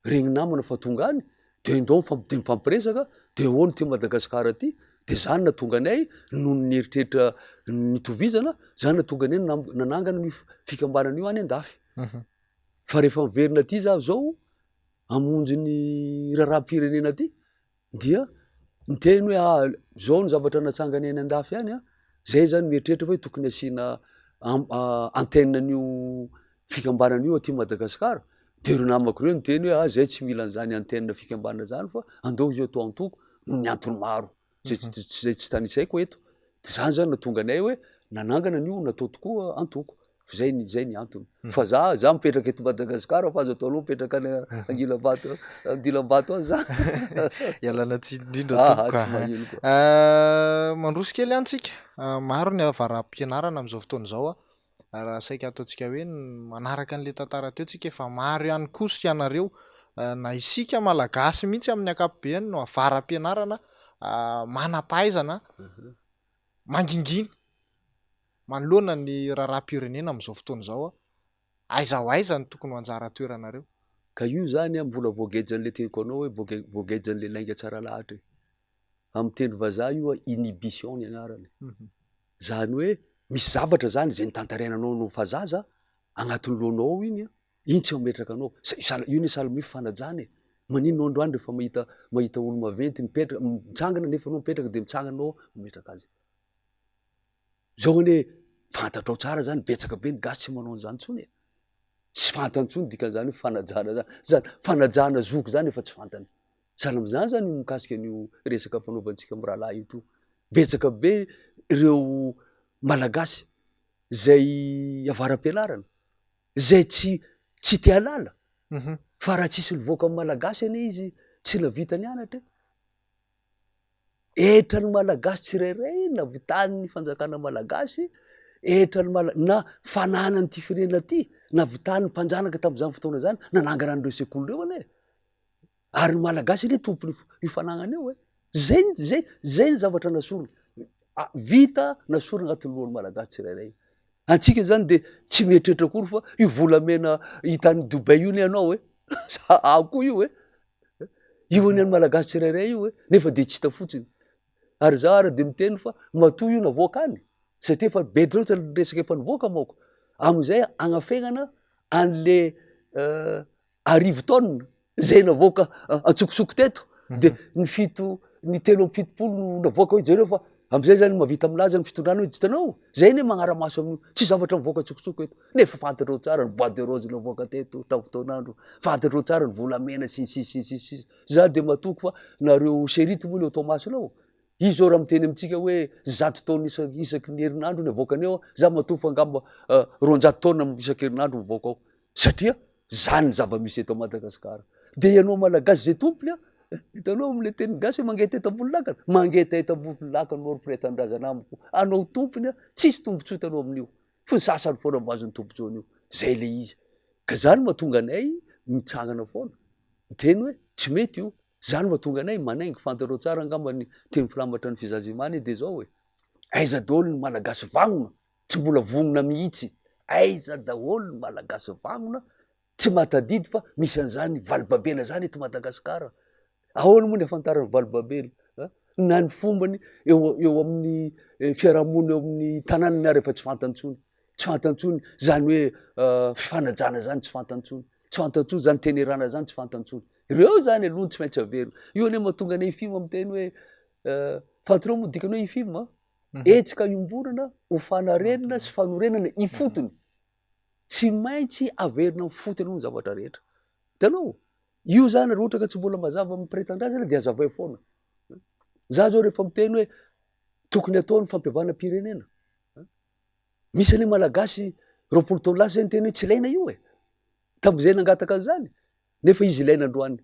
regny namana fa tonga any de ndao de mifampiresaka de ahoana ty Madagascar ty de zany nahatonga anay noho ny eritreritra nitovizana zany nahatonga anay nanangana an'io fikambanana io any andafy fa rehefa miverina aty za zao hamonjy ny raharaham-pirenena aty dia niteny hoe ah zao ny zavatra natsangany any andafy any an, zay zany mieritreritra hoe tokony asiana antenne an'io fikambanana io aty Madagasikara, de ireo namako ireo niteny hoe ah zay tsy mila an'izany antenne fikambanana zany fa andao izy atao antoko noho ny antony maro zay tsy zay tsy tanisaiko eto, de zany zany nahatonga anay hoe nanangana an'io natao tokoa antoko. Zay ny zay ny antony. Fa za za mipetraka eto Madagasikara fa aza ataonao mipetraka any Angilambato Andilambato any za. Ialana tsiny indrindra Ah, tompoko tsy ah. magnino koa. Mandroso kely ihany tsika. Maro ny avara-pianarana amin'izao fotoana izao ah. Raha saika ataontsika hoe manaraka an'ilay tantara teo tsika efa maro ihany koa sy ianareo na isika Malagasy mihitsy amin'ny ankapobeny no avara-pianarana manam-pahaizana mangingina manoloana ny raharaham-pirenena amin'izao fotoana izao. Aiza ho aiza no tokony ho anjara toeranareo? Ka io zany an mbola voagejan'ilay teniko anao hoe voagejan'ilay lainga tsara lahatra e. Amin'ny teny vazaha io an inhibition ny anarany. Zany hoe misy zavatra zany izay notantaraina anao anao fa zaza agnatin'ny lohanao ao iny an, iny tsy mametraka anao. Sahala io anie sahala amin'ny hoe fanajana e. Maninona anao androany rehefa mahita mahita olo maventy mipetraka mitsangana nefa anao mipetraka dia mitsangana anao mametraka azy. Zao anie fantatrao tsara zany betsaka be ny gasy tsy manao an'izany intsony e. Tsy fantany intsony dikan'izany hoe fanajana zany. Zany fanajana zoky zany efa tsy fantany. Sahala amin'izany zany io mikasika an'io resaka fanaovantsika mirahalahy io to. Betsaka be ireo Malagasy zay avara-pianarana, zay tsy tsy te halala fa raha tsisy nivoaka amin'ny Malagasy anie izy tsy nahavita nianatra e. Hetra ny Malagasy tsirairay navitan'ny fanjakana Malagasy, hetra ny Mala- na fananan'ity firenena ity navitan'ny mpanjanaka tamin'izany fotoana izany nanangana an'ireo sekoly ireo anie. Ary ny Malagasy anie tompony io fanagnana io e. Zay, zay, zay ny zavatra nasorina. Vita nasorina agnatin'ny lohan'ny Malagasy tsirairay. Antsika zany de tsy mieritreritra akory fa io volamena hita any Dubaï io anie anao e. Ao koa io e. Io anie an'ny Malagasy tsirairay io e. Nefa de tsy hita fotsiny. Ary za ary de miteny fa matoa io navoaka any, satria efa be loatra ny resaka efa nivoaka manko, amin'izay agnafenana an'le arivo taonina zay navoaka antsokosoko teto de ny fito ny 73 no navoaka hoe jereo fa am'izay zany mahavita milaza ny fitondrana hoe hitanao zay anie magnara-maso amin'io tsy zavatra mivoaka antsokosoko eto nefa fantatrao tsara ny bois de rose navoaka teto tamin'ny fotoan'andro fantatrao tsara ny volamena sy ny sisa sy ny sisa sy sisa za de matoky fa nareo serity moa ny ao Toamasina ao izy zao raha miteny amintsika hoe 100 taona isaky ny herinandro ny avoakany ao za matoky fa angamba 200 taona isan-kerinandro mivoaka ao satria zany ny zava-misy eto Madagasikara. De ianao Malagasy zay tompony a, hitanao amle teny gasy hoe mangetaheta ambony lakana, mangetaheta ambony lakana anao ry mpiray tanindrazana amiko, anao tompony a, tsisy tombotsoa hitanao amin'io, fa ny sasany foana mahazo ny tombotsoan'io, zay le izy. Ka zany mahatonga anay mitsangana foana, miteny hoe tsy mety io, zany mahatonga anay manaingo, fantatrao tsara angamba ny teny filamatra ny fizazimana de zao e, aiza daholo ny Malagasy vanona Tsy mbola vonona mihitsy. Aiza daholo ny Malagasy vanona tsy mahatadidy fa misy an'izany valibabena zany eto Madagasikara. Ahoana moa ny ahafantarany valibabena? Na ny fombany eo eo amin'ny fiarahamonina eo amin'ny tanànany ary efa tsy fantany intsony. Tsy fantany intsony zany hoe fifanajana zany tsy fantany intsony. Tsy fantany intsony zany tenerana zany tsy fantany intsony. Ireo zany aloha no tsy maintsy averina. Io anie mahatonga ny IFIM miteny hoe fantatrao moa dikany hoe IFIM? Hetsika iombonana ho fanarenana sy fanorenana ifotony. Tsy maintsy averina amin'ny fotony aloha ny zavatra rehetra. Hitanao? Io zany raha ohatra ka tsy mbola mazava amin'ny mpiray tanindrazana dia hazavaio foana. Za zao rehefa miteny hoe tokony atao ny fampihavanam-pirenena. Misy anie Malagasy 20 taona lasa zay niteny hoe tsy ilaina io e. Tamin'izay nangataka an'izany. Nefa izy ilaina androany.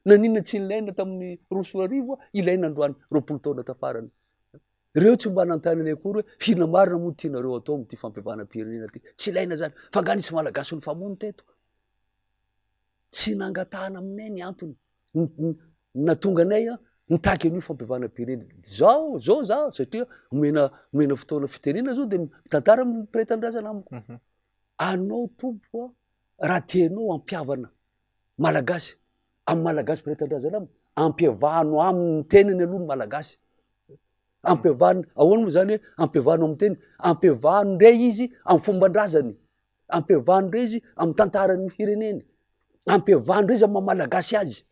Naninona tsy nilaina tamin'ny 2002, ilaina androany 20 taona tafarany. Ireo tsy mba nanontany anay akory hoe f'inona marina moa no tianareo atao amin'ity fampihavanam-pirenena ity. Tsy ilaina izany. Fa angaha nisy Malagasy nifamono teto? Tsy nangatahana aminay ny antony nahatonga anay nitaky an'io fampihavanam-pirenena. Zao, zao za satria omena omena fotoana fitenenana zao dia mitantara amin'ny mpiray tanindrazana amiko. Anao tompoko a, raha tianao hampihavana Malagasy amin'ny Malagasy mpiray tanindrazana aminy, ampihavano amin'ny tenany aloha ny Malagasy. Ampihavano, ahoana moa zany hoe ampihavano amin'ny tenany? Ampihavano indray izy amin'ny fomban-drazany, ampihavano indray izy amin'ny tantaran'ny fireneny, ampihavano indray izy amin'ny maha Malagasy azy.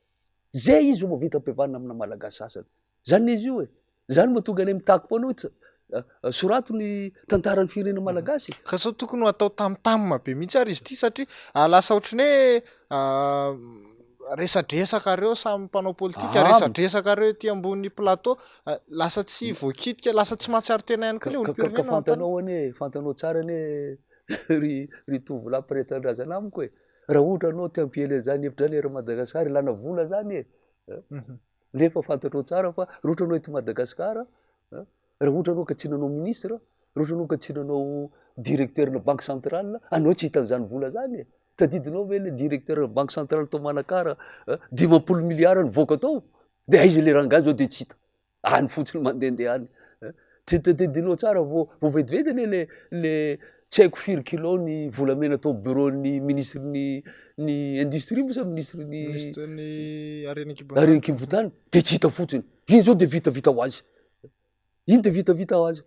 Zay izy vao mahavita ampihavanina amina Malagasy sasany. Zany izy io e. Zany mahatonga anay mitaky foana hoe sorato ny tantaran'ny firenena malagasy. Ka sao tokony ho atao tam-tam be mihitsy ary izy ity satria lasa ohatran'ny hoe resadresaka reo samy mpanao politika, resadresaka reo ety ambony plateau, lasa tsy voakitika, lasa tsy mahatsiaro tena ihany koa le Ka olom-pirenena fantanao anie, fantanao tsara anie. Ry ry tovolahy mpiray tanindrazana amiko e! Raha ohatra anao te hampiely an'izany hevitra izany eran'i Madagasikara, ilana vola izany e! Nefa fantatrao tsara fa raha ohatra anao eto Madagasikara, raha ohatra anao ka tsy nanao ministre, raha ohatra anao ka tsy nanao directeur-na banque centrale, anao tsy hita an'izany vola izany e! Tadidinao ve le directeur-na banque centrale tao Manakara, 50 milliards nivoaka tao? Dia aiza le rangahy zao dia tsy hita. Any fotsiny mandehandeha any. Tsy tadidinao tsara vao vao vetivety anie le le tsy haiko firy kilo ny volamena tao bureau-n'ny ministre ny ny industrie moa sa ministre ny Ministre ny harena an-kibon'ny tany. Harena an-kibon'ny tany dia tsy hita fotsiny. Iny zao dia vitavita ho azy. Iny dia vitavita ho azy.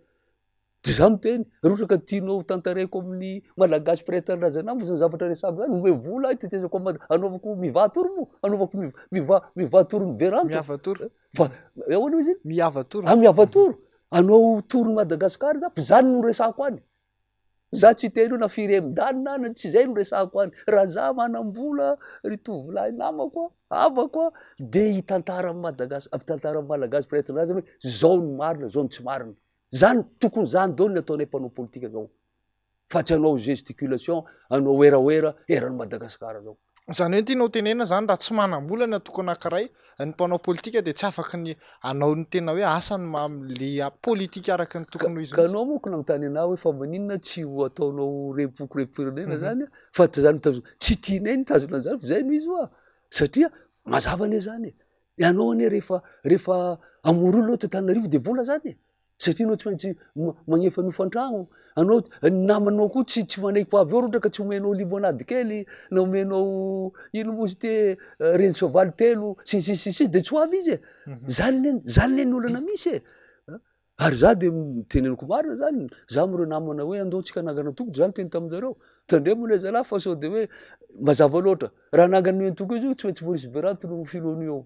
Dia za miteny, raha ohatra ka tianao ho tantaraiko amin'ny Malagasy mpiray tanindrazana amiko izany zavatra resahako izany, omeo vola aho hitetezako an'i Mada, hanaovako mivaha tour moa, hanaovako mivaha mivaha tour ny Beranto. Miava tour. Fa ahoana izy iny? Miava tour. Ah, miava tour. Hanao tour ny Madagascar za, fa zany no resahako any. Za tsy hiteny hoe na firy M-dan na tsy izay no resahako any. Raha za manam-bola ry tovolahy namako a, havako a, dia hitantara amin'i Madagas-, hitantara amin'ny Malagasy mpiray tanindrazana hoe zao ny marina, zao ny tsy marina. Zany tokony zany daholo ny ataonay mpanao politika zao fa tsy hanao gesticulation hanao werawera eran'i Madagascar zao. Zany hoe ny tianao tenenina zany raha tsy manam-bola ny antoko anakiray ny mpanao politika dia tsy afaky ny hanao ny tena hoe asany maha le politika araka ny tokony ho izy Ka anao manko nanontany anah hoe fa maninona tsy ho ataonao rem-poko rem-pirenena zany fa tsy zany mitazona tsy tianay ny mitazona an'izany fa zay no izy hoa satria mazava anie zany e. Ianao anie rehefa rehefa hamory olona eto Antananarivo dia vola zany e, satria anao tsy maintsy magnefa ny hofan-tragno, anao ny namanao koa tsy tsy manaiky ho avy eo raha ohatra ka tsy omenao limonade kely na omenao ino moa izy ity e, reny soavaly telo sy ny sisa sy ny sisa dia tsy ho avy izy e, zany anie zany anie ny olana misy e, ary za dia teneniko marina zany, za amin'ireo namana hoe andao tsika hanangana antoko dia za niteny taminjareo, tandremo anie zalahy fa sao dia hoe mazava loatra, raha hanangana io antoko io zao tsy maintsy Maurice Beranto no filohan'io ao,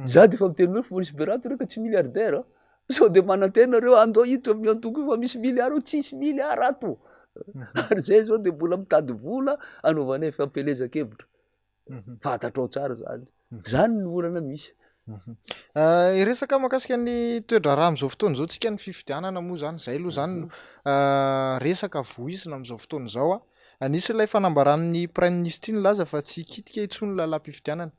za dia efa miteny hoe Maurice Beranto reo ka tsy milliardaire an, sao dia manantena reo andao hiditra amin'io antoko io fa misy milliard ao, tsisy milliard ato, ary zay zao dia mbola mitady vola hanaovanay fampielezan-kevitra. Fantatrao tsara zany. Zany ny olana misy. Hiresaka mahakasika ny toe-draharaha amin'izao fotoana izao tsika, ny fifidianana moa zany, izay aloha zany no resaka voizina amin'izao fotoana izao. Nisy ilay fanambaran'ny praiminisitra iny nilaza fa tsy hikitika intsony ny lalam-pifidianana.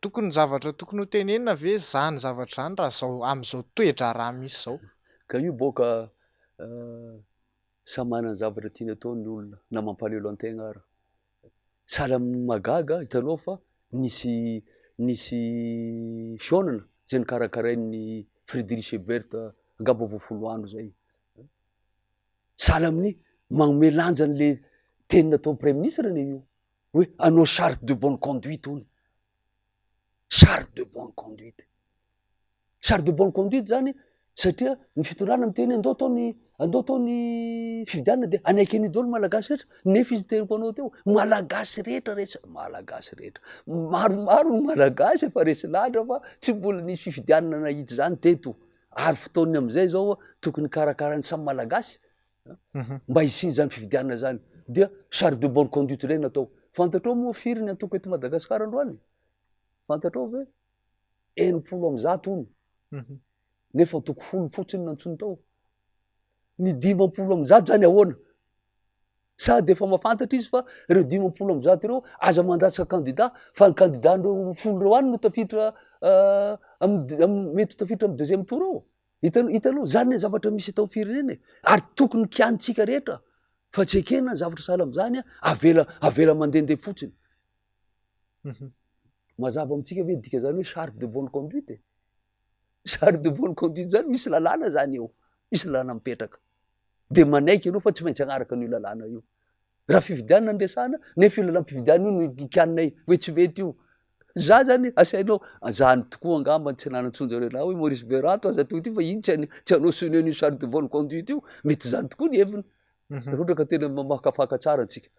Tokony zavatra tokony ho tenenina ve izany zavatra izany raha izao amin'izao toe-draharaha misy izao? Ka io boka samy manana ny zavatra tiany atao ny olona na mampalahelo an-tegna ara. Sahala amin'ny mahagaga, hitanao fa nisy nisy fihaonana izay nokarakarain'i Friedrich Ebert angamba vao 10 andro izay. Sahala amin'ny manome lanja an'ilay teny nataon'ny praiminisitra anie io hoe hanao charte de bonne conduite hono. Charte de bonne conduite. Charte de bonne conduite zany satria ny fitondrana miteny andao atao ny andao atao ny fifidianana dia hanaiky an'io daholo malagasy rehetra nefa izy niteny mpanao teo malagasy rehetra resy malagasy rehetra maromaro ny malagasy efa resy lahatra fa tsy mbola nisy fifidianana nahitsy zany teto ary fotoan'ny am'izay zao tokony karakarain'ny samy malagasy mba hisian'izany fifidianana zany dia charte de bonne conduite indray natao fantatrao moa firy ny antoko eto Madagasikara androany fantatrao ve 160 hono nefa antoko 10 fotsiny nantsoiny tao ny 150 zany ahoana sady efa mahafantatra izy fa ireo 150 ireo aza mandatsaka kandida fa ny kandida ireo 10 ireo any no tafiditra mety ho tafiditra amin'ny deuxième tour ao hitanao hitanao zany ny zavatra misy eto amin'ny firenena e ary tokony kianintsika rehetra fa tsy ekena ny zavatra sahala amin'izany avela avela mandehandeha fotsiny Mazava amintsika ve dika zany hoe charte de bonne conduite e? Charte de bonne conduite zany misy lalàna zany eo, misy lalàna mipetraka. De manaiky ianao fa tsy maintsy hanaraka an'io lalàna io. Raha fifidianana no resahana, nefa io lalàm-pifidianana io no ikianinay hoe tsy mety io. Za zany asainao, zany tokoa angamba tsy nanan-tsonjareo lahy hoe Maurice Berato aza tonga ity fa iny tsy tsy hanao sonia an'io charte de bonne conduite io, mety zany tokoa ny heviny. Raha ohatra ka tena mamakafaka tsara antsika.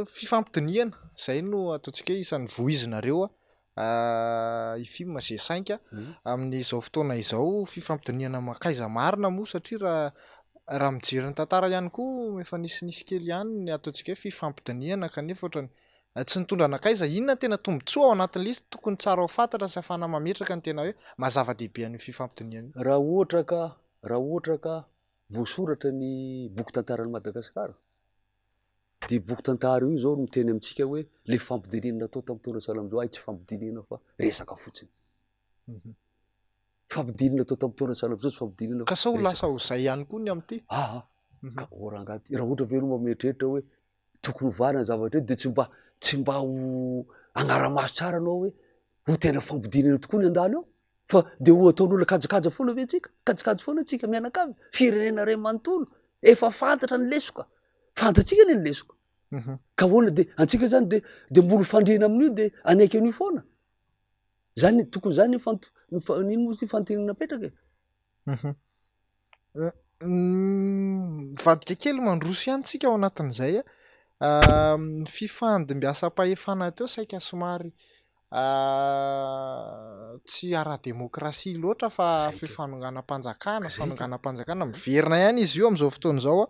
Fifampidinihana, izay no ataontsika hoe isan'ny voizinareo IFIM G5 amin'izao fotoana izao, fifampidinihana mankaiza marina moa satria raha raha mijery ny tantara ihany koa efa nisinisy kely ihany ny ataontsika hoe fifampidinihana kanefa ohatran'ny tsy nitondra nankaiza. Inona no tena tombontsoa ao anatin'ilay izy tokony tsara ho fantatra sy ahafahana mametraka ny tena hoe maha zava-dehibe an'io fifampidinihana io? Raha ohatra ka raha ohatra ka. Voasoratra ny boky tantaran'i Madagasikara. Dia boky tantara io izao no miteny amintsika hoe le fampidinihana natao tamin'ny taona sahala amin'izao, hay tsy fampidinihana fa resaka fotsiny. Fampidinihana natao tamin'ny taona sahala amin'izao tsy fampidinihana Ka sao lasa ho izay ihany koa ny amin'ity? Aa, ka ô rangahy ty, raha ohatra ve ianao mba mieritreritra hoe tokony hovana ny zavatra eto dia tsy mba tsy mba ho agnara-maso tsara anao hoe ho tena fampidinihana tokoa ny handalo eo? Fa dia ho ataon'olona kajikajy foana ve tsika? Kajikajy foana tsika mianakavy, firenena iray manontolo, efa fantatra ny lesoka, fantatsika anie ny lesoka. Mhm. Ka ahoana dia antsika zany dia dia mbola fandriana amin'io dia anaiky an'io foana. Zany tokony zany ny fant ny fa- ino moa ty fanontaniana napetraka e? Mhm. Eh, Mivadika kely mandroso ihany tsika ao anatin'izay a. Ah, Ny fifandimbiasam-pahefana teo saika somary Tsy ara-demokrasia loatra fa fifanonganam-panjakana, fanonganam-panjakana miverina ihany izy io amin'izao fotoana izao.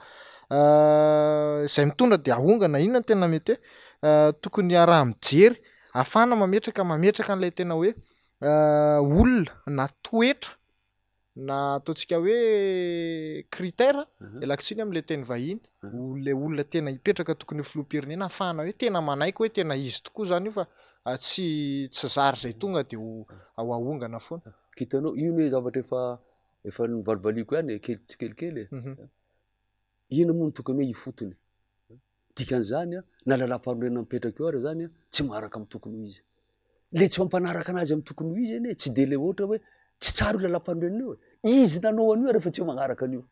Izay mitondra dia ahongana, inona no tena mety hoe tokony hiaraha-mijery ahafahana mametraka mametraka an'ilay tena hoe olona na toetra na ataontsika hoe critère, ialako tsiny amin'ilay teny vahiny, ilay olona tena hipetraka tokony ho filoham-pirenena ahafahana hoe tena manaiky hoe tena izy tokoa izany io fa tsy tsy zary izay tonga dia ho ahongana foana. Hitanao, io anie zavatra efa efa novalivaliako ihany e, kely tsikelikely e. Inona moa no tokony hoe ifotony? Dikan'izany na lalàmpanorenana mipetraka eo ary zany tsy maharaka amin'ny tokony ho izy. Le tsy mampanaraka anazy amin'ny tokony ho izy anie tsy de le ohatra hoe tsy tsara io lalàmpanorenana io e. Izy nanao an'io ary efa tsy magnaraka an'io.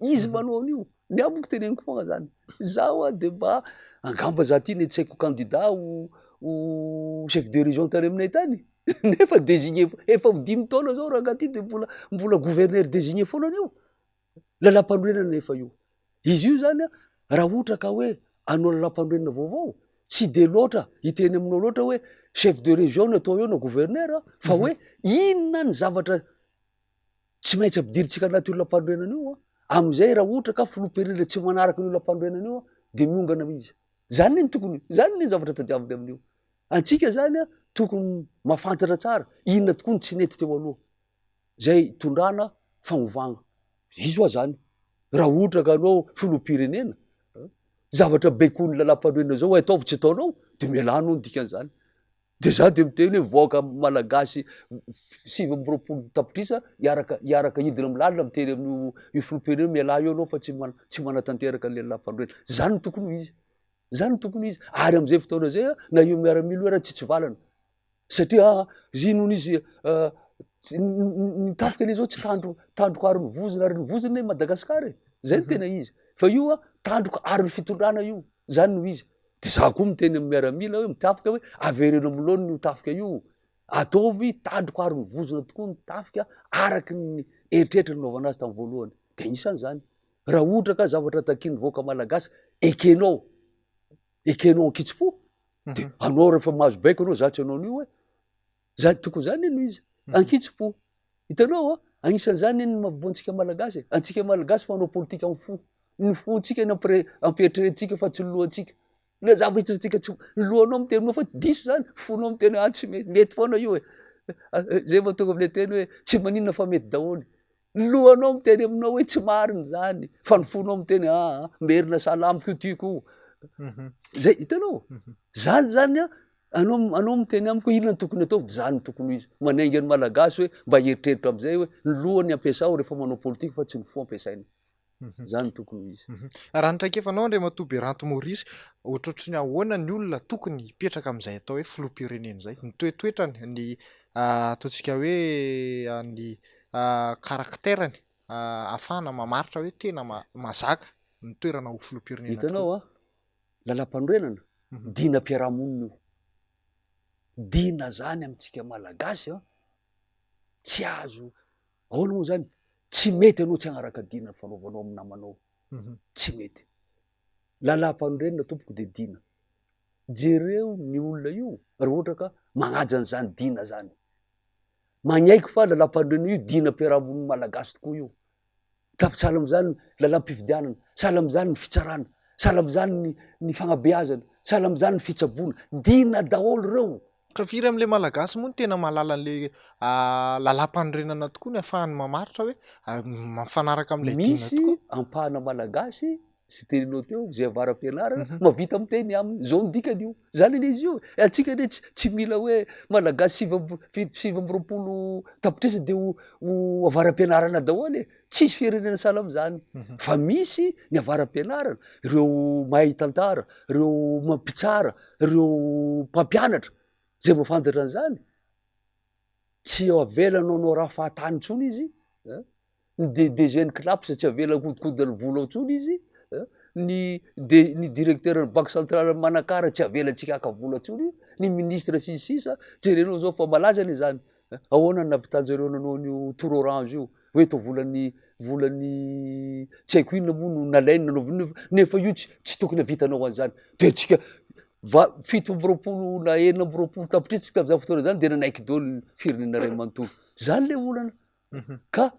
Izy manao an'io. Ny ahy monko teneniko foagna zany. Zaho a de mba angamba za ty ne tsy haiko candidat ho ho chef de région tany aminay tany nefa désigné efa ho dimy taona zao rangahy ty de mbola mbola gouverneur désigné foana an'io. Lalàmpanorenana efa io. Izy io zany raha ohatra ka hoe hanao lalàmpanorenana vaovao, tsy de loatra hiteny aminao loatra hoe chef de région no atao eo na gouverneur fa hoe inona ny zavatra tsy maintsy ampidirintsika anaty io lalàmpanorenana io amin'izay raha ohatra ka filoham-pirenena tsy manaraka an'io lalàmpanorenana io de miongana izy. Zany anie no tokony, zany anie ny zavatra tadiaviny amin'io. Antsika zany tokony mahafantatra tsara inona tokoa ny tsy nety teo aloha. zay itondrana fanovana. Izy hoa zany, raha ohatra ka anao filoham-pirenena, zavatra baikoin'ny lalàmpanorenana zao hoe ataovy tsy ataonao, de mialà anao ny dikan'izany. De za de miteny hoe vahoaka malagasy 29 tapitrisa hiaraka hiaraka hidina amin'ny lalina miteny amin'io io filoham-pirenena mialà eo anao fa tsy mana- tsy manatanteraka an'le lalàmpanorenana. Zany no tokony ho izy, zany no tokony ho izy. Ary am'zay fotoana zay na io miaramila io ara tsy hitsivalana. Satria izy iny hono izy ny tafika anie zao tsy tandro tandroka ary ny vozona ary ny vozona anie Madagascar e, zay no tena izy, fa io a tandroka ary ny fitondrana io, zany no izy, de za koa miteny amin'ny miaramila hoe mitafika hoe avereno amin'ny laoniny io tafika io, ataovy tandroka ary ny vozona tokoa ny tafika araky ny eritreritra nanaovana azy tamin'ny voalohany, de anisan'izany, raha ohatra ka zavatra takian'ny vahoaka malagasy ekenao, ekenao an-kitsim-po, de anao rehefa mahazo baiko anao za tsy hanao an'io e, zany tokony zany anie no izy, ankitsim-po, hitanao an, anisan'izany anie ny maha-voa antsika malagasy e, antsika malagasy manao politika amin'ny fo, ny fontsika no ampire- ampieritreretintsika fa tsy ny lohantsika, na zavatra hitantsika tsy, ny lohanao miteny aminao fa diso zany, fonao miteny hoe ah tsy mety, mety foana io e, zay vao tonga am'le teny hoe tsy maninona fa mety daholo. Ny lohanao miteny aminao hoe tsy marina izany, fa ny fonao miteny aa merina sahala amiko io tiako io. Zay, hitanao? Zany zany an, anao anao miteny amiko hoe inona no tokony atao, de zany no tokony ho izy. Manainga ny Malagasy hoe mba hieritreritra am'zay hoe ny lohany ampiasao rehefa manao politika fa tsy ny fo ampiasaina. Zany no tokony ho izy. Raha ny traikefanao Andriamatoa Beranto Maurice, ohatrohatry ny ahoana ny olona tokony hipetraka amin'izay atao hoe filoham-pirenena izay? Ny toetoetrany, ny ataontsika hoe ny caractère-ny ahafahana mamaritra hoe tena mazaka ny toerana ho filoham-pirenena tokoa. Hitanao an, lalàmpanorenana, dinam-piarahamonina io. Dina zany amintsika Malagasy an, tsy azo, ahoana moa zany, tsy mety anao tsy hanaraka dina ny fanaovanao amin'ny namanao, tsy mety. Lalàmpanorenana tompoko dia dina. Jereo ny olona io raha ohatra ka magnaja an'izany dina zany. Magnaiky fa lalàmpanorenana io dinam-piarahamonin'ny Malagasy tokoa io. Tafy sahala amin'izany ny lalàm-pifidianana, sahala amin'izany ny fitsarana, sahala amin'izany ny ny fagnabeazana, sahala amin'izany ny fitsaboana. Dina daholo ireo. Ka firy amin'ilay Malagasy moa no tena mahalala an'ilay lalàmpanorenana tokoa ny ahafahany mamaritra hoe mifanaraka amin'ilay dina Misy tokoa? ampahana Malagasy sy teninao teo izay avara-pianarana mahavita miteny aminy, izao ny dikany io, zany anie izy io e, antsika anie tsy tsy mila hoe Malagasy 29 tapitrisa de ho ho avara-pianarana daholo e, tsisy firenena sahala am'zany, fa misy ny avara-pianarana, ireo mahay tantara, ireo mpitsara, ireo mpampianatra zay mahafantatra an'zany, tsy avela hanao raha fahatany intsony izy a, ny DG ny CNaPS tsy avela hodikodina ny vola ao intsony izy a, ny D- ny directeur ny banque centrale Manakara tsy avelantsika haka vola intsony, ny ministre sy ny sisa, jerenao zao fa malaza anie zany, ahoana no nahavitan-jareo nanao an'io tour orange io, hoe atao volan'ny volan'ny tsy haiko inona moa no nalainy nanaovany nefa nefa io tsy tsy tokony havitanao an'izany, de antsika va- 27 na 26 tapitrisa tsika am'zany fotoana zany de nanaiky daholo ny firenena ray manontolo, zany le olana. Ka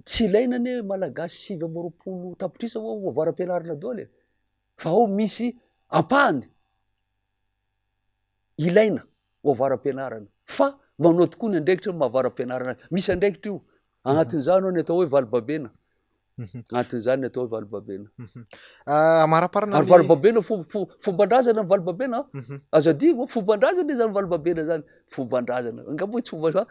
tsy ilaina anie Malagasy 29 tapitrisa hoa ho avara-pianarana daholo e, fa ao misy ampahany ilaina ho avara-pianarana fa manao tokoa ny andraikitra ny maha avara-pianarana azy, misy andraikitra io, agnatin'izany ao ny atao hoe valibabena, agnatin'izany ny atao hoe valibabena. Amaraparana Ary valibabena fomban-drazana ny valibabena an, aza adino, fomban-drazana izany valibabena zany, fomban-drazana, angamba hoe tsy fomba fa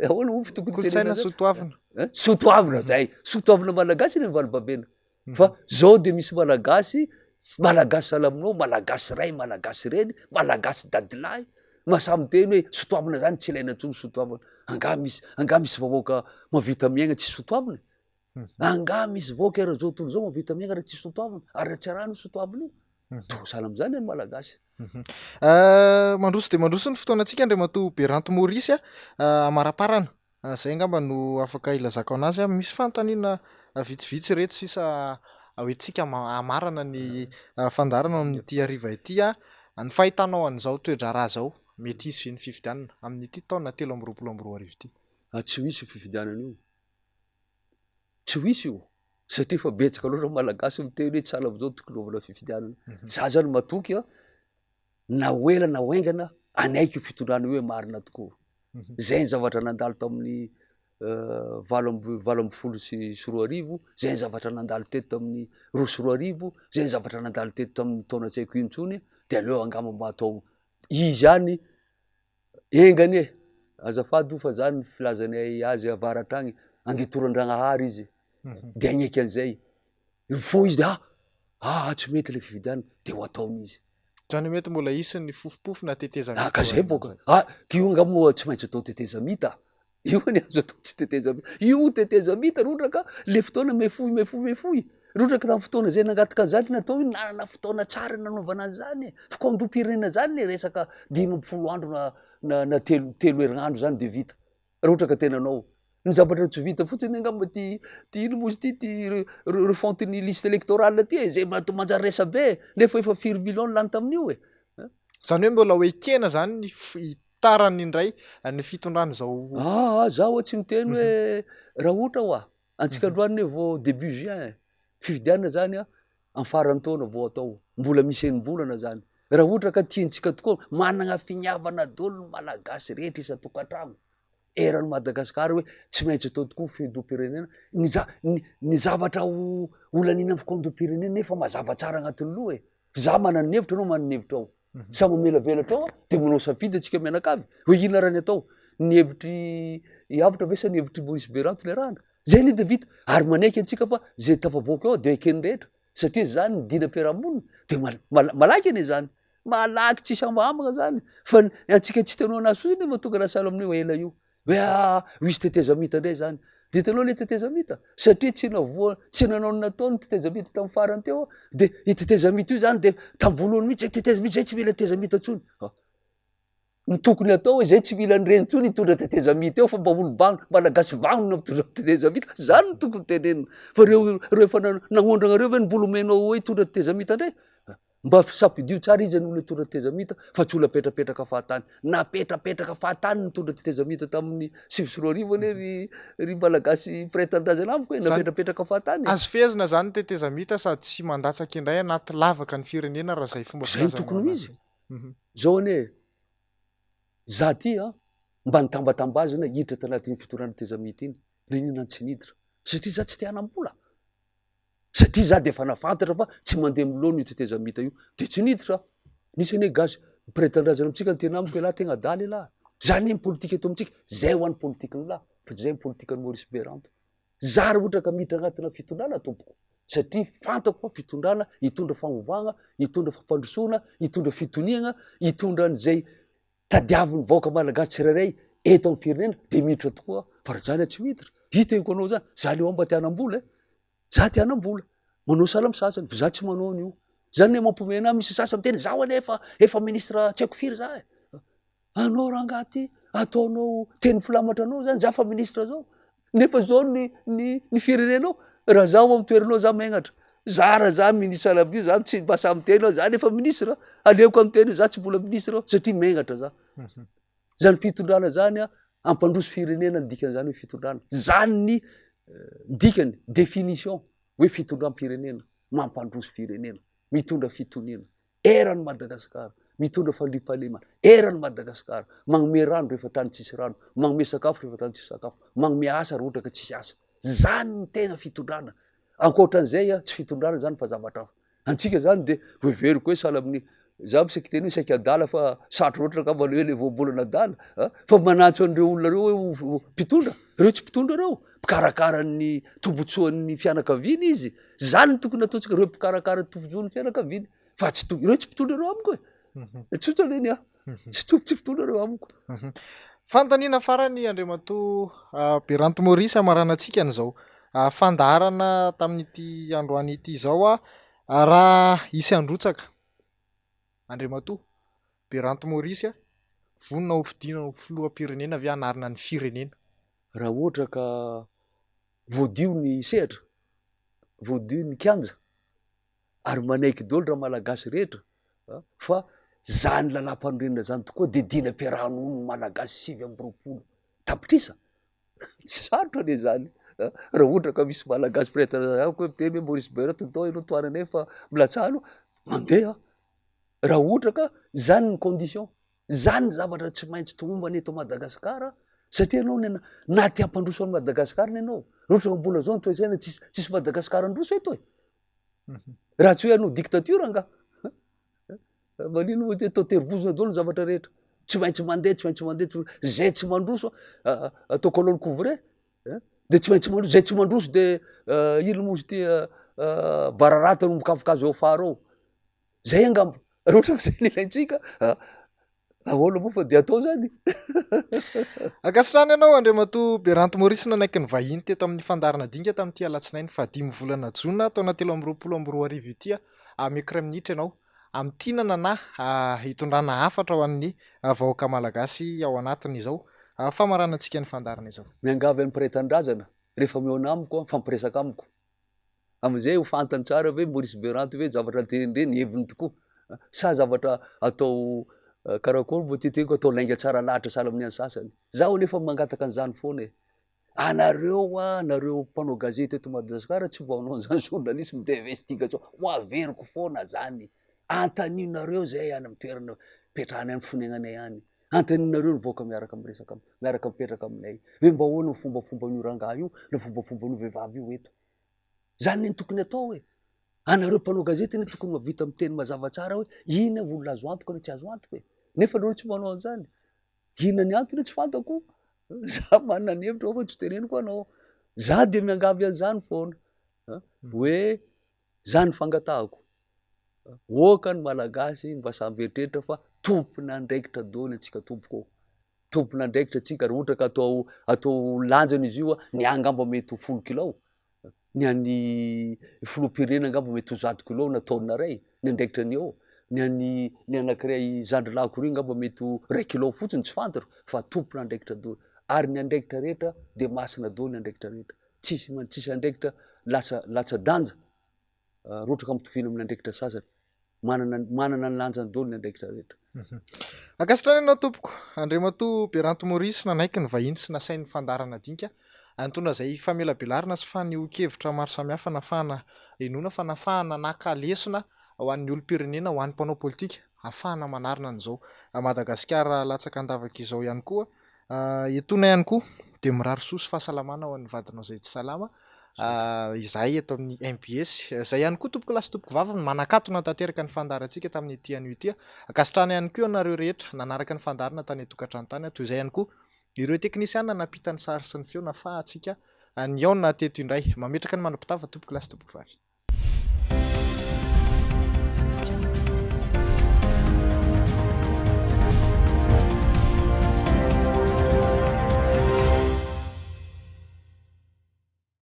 ahoana moa tokony Kolontsaina tenenana zany? soatoavina. Hein? Soatoavina zay, soatoavina malagasy anie ny valibabena. Fa zao de misy malagasy, malagasy sahala aminao, malagasy ray, malagasy reny, malagasy dadilahy, mahasahy miteny hoe soatoavina zany tsy ilaina intsony soatoavina. Angaha misy, angaha misy vahoaka mahavita miaigna tsy soatoavina e? Angaha misy vahoaka eran'izao tontolo izao mahavita miaigna raha tsy soatoavina, ary raha tsy arahina io soatoavina io? Toa sahala amin'izany ny malagasy. Mandroso dia mandroso ny fotoanantsika Andriamatoa Beranto Maurice a, amaraparana. Izay angamba no afaka ilazako anazy. Misy fanontaniana vitsivitsy ireto sisa hoentintsika hamarana ny fandaharana amin'ity hariva ity. Ny fahitanao an'izao toe-draharaha izao, mety hisy ve ny fifidianana amin'ity taona 2023 ity? Tsy ho hisy io fifidianana io. Tsy ho hisy io satria efa betsaka loatra ny Malagasy miteny hoe tsy sahala amin'izao tokony hanaovana fifidianana. Za zany matoky a, na ho ela na ho haingana hanaiky io fitondrana io hoe marina tokoa. Zay ny zavatra nandalo tamin'ny valo amby 2018, zay ny zavatra nandalo teto tamin'ny 2002, zay ny zavatra nandalo teto tamin'ny taona tsy haiko ino intsony, de aleo angamba mba atao izy ihany Enga anie, azafady o fa zany ny filazanay azy avaratra agny, angetoran-dragnahary izy, de agneky an'izay, fô izy de ah, ah tsy mety le fifidianana, de ho ataony izy. Zany hoe mety mbola hisy ny fofompofona tetezamita. Ah ka zay boka, ah k'io nga moa tsy maintsy atao tetezamita, Io anie azo atao tsy tetezamita. Io tetezamita raha ohatra ka le fotoana mihafohy mihafohy mihafohy. Raha ohatra ka tamin'ny fotoana izay nangataka an'izany natao io, nanana fotoana tsara nanaovana an'izany e. Fikaondoham-pirenena zany le resaka 15 andro na na na telo telo herinandro zany de vita. Raha ohatra ka tena anao. Ny zavatra tsy vita fotsiny angamba ty ty ino moa izy ty ty re- re- refonte ny liste électorale ty e, zay manjary resabe e. Nefa efa firy millions no lany tamin'io e. Zany hoe mbola ho ekena zany ny fitarany indray ny fitondrana izao. Aa za oa tsy miteny hoe raha ohatra oa, antsika androany ne vao début juin e, fifidianana zany a amin'ny faran'ny taona vao atao, mbola misy enim-bolana zany, raha ohatra ka tiantsika tokoa, managna finiavana daholo ny malagasy rehetra isan-tokantrano eran'i Madagasikara hoe tsy maintsy atao tokoa ny filoham-pirenena, ny za- ny ny zavatra ho ho laniana amin'ny fikaondoham-pirenena nefa mazava tsara agnatin'ny loha e, za manana ny hevitro anao manana ny hevitrao. Samy mamelavelatra ao dia manao safidy antsika mianakavy hoe inona raha ny atao, ny hevitr'i i Avotra ve sa ny hevitr'i Maurice Beranto no iarahana? Zay anie dia vita ary manaiky antsika fa zay tafavoaka eo dia eken'ny rehetra satria zany ny dinam-piarahamonina dia malaky anie zany, malaky tsisy hambahambana zany fa ny antsika tsy te hanao anazy fotsiny no mahatonga anazy sahala amin'io ela io. Hoe aa ho hisy tetezamita indray zany. De hitanao le tetezamita? Satria tsy navoa, tsy nanao ny nataony ny tetezamita tamin'ny farany teo de io tetezamita io zany de tamin'ny voalohany mihitsy zay tetezamita zay tsy mila tetezamita intsony. Ny tokony atao hoe zay tsy mila an'ireny intsony hitondra tetezamita eo fa mba olo vanona, malagasy vanona mitondra tetezamita, zany no tokony tenenina. Fa reo reo efa nagnondragna reo ve no mbola omenao hoe hitondra tetezamita ndray? Mba safidio tsara iza ny olona hitondra tetezamita fa tsy olona apetrapetraka fahatany. Napetrapetraka fahatany nitondra tetezamita tamin'ny 2009 anie ry ry Malagasy mpiray tanindrazana amiko e, napetrapetraka fahatany e. Azo fehezina izany ny tetezamita sady tsy mandatsaka indray anaty lavaka ny firenena raha izay fomba Izay no filazanao tokony ho anazy izy. Izao anie e, Za ty an, mba nitambatambazina hiditra tanatin'iny fitondrana tezamita iny, naninona tsy niditra? Satria za tsy te hanam-bola. Satria za dia efa nahafantatra fa tsy mandeha amin'ny laoniny io tetezamita io, dia tsy niditra aho. Nisy anie gasy mpiray tanindrazana amintsika niteny amiko, elah tegna adala elah. Zany anie ny politika eto amintsika, zay ho an'ny politikin'lah, fa tsy zay ny politikan'i Maurice Beranto. Za raha ohatra ka miditra agnatina fitondrana tompoko, satria fantako fa fitondrana hitondra fanovagna, hitondra fampandrosoana, hitondra fitoniagna, hitondra an'izay tadiavin'ny vahoaka malagasy tsirairay eto amin'ny firenena dia miditra tokoa aho, fa raha zany aho tsy miditra, hita eo anao zany, za le mba te hanam-bola e, za te hanam-bola, manao sahala amin'ny sasany, fa za tsy manao an'io, zany ne mampiomehy anahy, misy sasany miteny zaho anie efa efa ministre tsy haiko firy za e, anao rangahy ty ataonao teny filamatra anao zany, za fa ministre zao, Nefa zao ny ny ny firenenao, raha zaho amin'ny toeranao za megnatra, za raha za ministre amin'io za tsy mba sahy miteny aho za nefa ministre, aleoko miteny hoe za tsy mbola ministre aho satria megnatra za. Zany fitondrana zany an, hampandroso firenena ny dikan'izany hoe fitondrana, zany ny dikany, définition hoe fitondram-pirenena, mampandroso firenena, mitondra fitoniana. Eran'i Madagasikara, mitondra fandriampahalemana, eran'i Madagasikara, magnome rano rehefa tany tsisy rano, magnome sakafo rehefa tany tsisy sakafo, magnome asa raha ohatra ka tsisy asa. Zany ny tena fitondrana. Ankoatran'izay tsy fitondrana zany fa zavatra hafa. Antsika zany de heveriko hoe sahala amin'ny, za saika hiteny hoe saika adala fa sarotra loatra angamba le hoe le voambolana adala a, fa manantso an'ireo olona ireo hoe ho mpitondra, ireo tsy mpitondra ireo, mpikarakara ny tombotsoan'ny fianakaviany izy. Zany no tokony ataontsika, ireo mpikarakara ny tombotsoan'ny fianakaviany. Fa tsy to, ireo tsy mpitondra ireo amiko e. Tsotra anie ny ahy. Tsy to, tsy mpitondra ireo amiko. Fanontaniana farany Andriamatoa Beranto Maurice hamaranantsika an'izao fandaharana tamin'ity androany ity izao raha hisy handrotsaka Andriamatoa Beranto Maurice, vonona ho fidiana ho filoham-pirenena ve hanarina ny firenena? Raha ohatra ka voadio ny sehatra, voadio ny kianja, ary manaiky daholo ramalagasy rehetra fa zany lalam-panorenana zany tokoa dia dinam-piaraha-nono malagasy 29 tapitrisa, tsy sarotra anie zany raha ohatra ka misy malagasy mpiray tanàna amiko hoe miteny hoe Maurice Beurette ndao ianao tohananay fa milatsaha aloha, mandeha aho raha ohatra ka zany ny condition. Zany ny zavatra tsy maintsy tomombana eto Madagasikara satria ianao ny na te hampandroso an'i Madagasikara ny ianao, raha ohatra ka mbola zao ny toe-tsaina tsisy tsisy Madagasikara handroso eto e. Raha tsy hoe hanao dictature angaha. Manino moa ty atao terivozona daholo ny zavatra rehetra. Tsy maintsy mandeha, tsy maintsy mandeha, zay tsy mandroso atao colonne couvrée de tsy maintsy mandroso, zay tsy mandroso de ino moa izy ty bararata no mikavokazo eo afara ao. Zay angamba, raha ohatra ka zay no ilaintsika, ahoana moa fa dia atao zany. Ankasitrahana ianao Andriamatoa Beranto Maurice nanaiky ny vahiny teto amin'ny fandaharana Dinga tamin'ity alatsinainy fahadimy volana jona taona 2023 ity. Ameko iray minitra ianao hamintinana na hitondrana hafatra ho an'ny vahoaka malagasy ao anatin'izao famaranantsika ny fandaharana izao. Miangavy an'ny mpiray tanindrazana rehefa mihaona amiko, mifampiresaka amiko. Amin'izay ho fantany tsara ve Maurice Beranto ve zavatra noteneniny ireny heviny tokoa sa zavatra atao karakory moa ty teniko atao lainga tsara lahatra sahala amin'ny an'ny sasany. Zaho anefa mangataka an'izany foana e. Anareo hoa, anareo mpanao gazety eto Madagasikara tsy mba manao an'izany journalisme d'investigation, ho averiko foana zany. Antanionareo zay any amin'ny toerana ipetrahanay any fonegnanay any. Antanionareo ny vahoaka miaraka miresaka, miaraka mipetraka aminay hoe mba ahoana ny fombafomban'io rangahy io na fombafomban'io vehivavy io eto. Zany anie no tokony atao e. Anareo mpanao gazety anie tokony mahavita miteny mazava tsara hoe ina olona azo antoka na tsy azo antoka e. Nefa nareo tsy manao an'izany. Inona ny antony tsy fantako. Za manana ny hevitro fa tsy teneniko anao. Za dia miangavy an'izany foana. Hoe zany fangatahako. Oka ny Malagasy mba samy eritreritra fa tompon'andraikitra daholo antsika tompoko ô. Tompon'andraikitra antsika raha ohatra ka atao atao lanjany izy io ny ahy angamba mety ho 10 kilao, ny an'ny filoham-pirenena angamba mety ho 100 kilao na taonina iray ny andraikitra ny eo, ny an'ny ny anankiray zandry lahiko iry angamba mety ho 1 kilao fotsiny tsy fantatra fa tompon'andraikitra daholo ary ny andraikitra rehetra dia masina daholo ny andraikitra rehetra, tsisy tsisy andraikitra latsa latsa-danja. Rotraka ampitoviana amin'ny andraikitra sasany. Manana manana ny lanjany daholo ny andraikitra rehetra. Ankasitrahana ianao tompoko. Andriamatoa Beranto Maurice nanaiky ny vahiny sy nasain'ny fandaharana dinika nitondra izay famelabelarana sy fanehoan-kevitra maro samihafa nafahana inoana fa nafahana naka lesona ho an'ny olom-pirenena, ho an'ny mpanao politika ahafahana manarina an'izao Madagasikara latsaka an-davaka izao ihany koa. Etoana ihany koa dia mirary soa sy fahasalamana ho an'ny vadinao izay tsy salama izahay eto amin'ny MBS. Izay ihany koa tompoko lahy sy tompoko vavy no manakatona tanteraka ny fandaharantsika tamin'ity anio ity. Ankasitrahana ihany koa ianareo rehetra nanaraka ny fandaharana tany an-tokantrano tany. Toy izay ihany koa ireo teknisiana nampita ny sary sy ny feo nafahantsika nihaona teto indray. Mametraka ny mandra-pitava tompoko lahy sy tompoko vavy.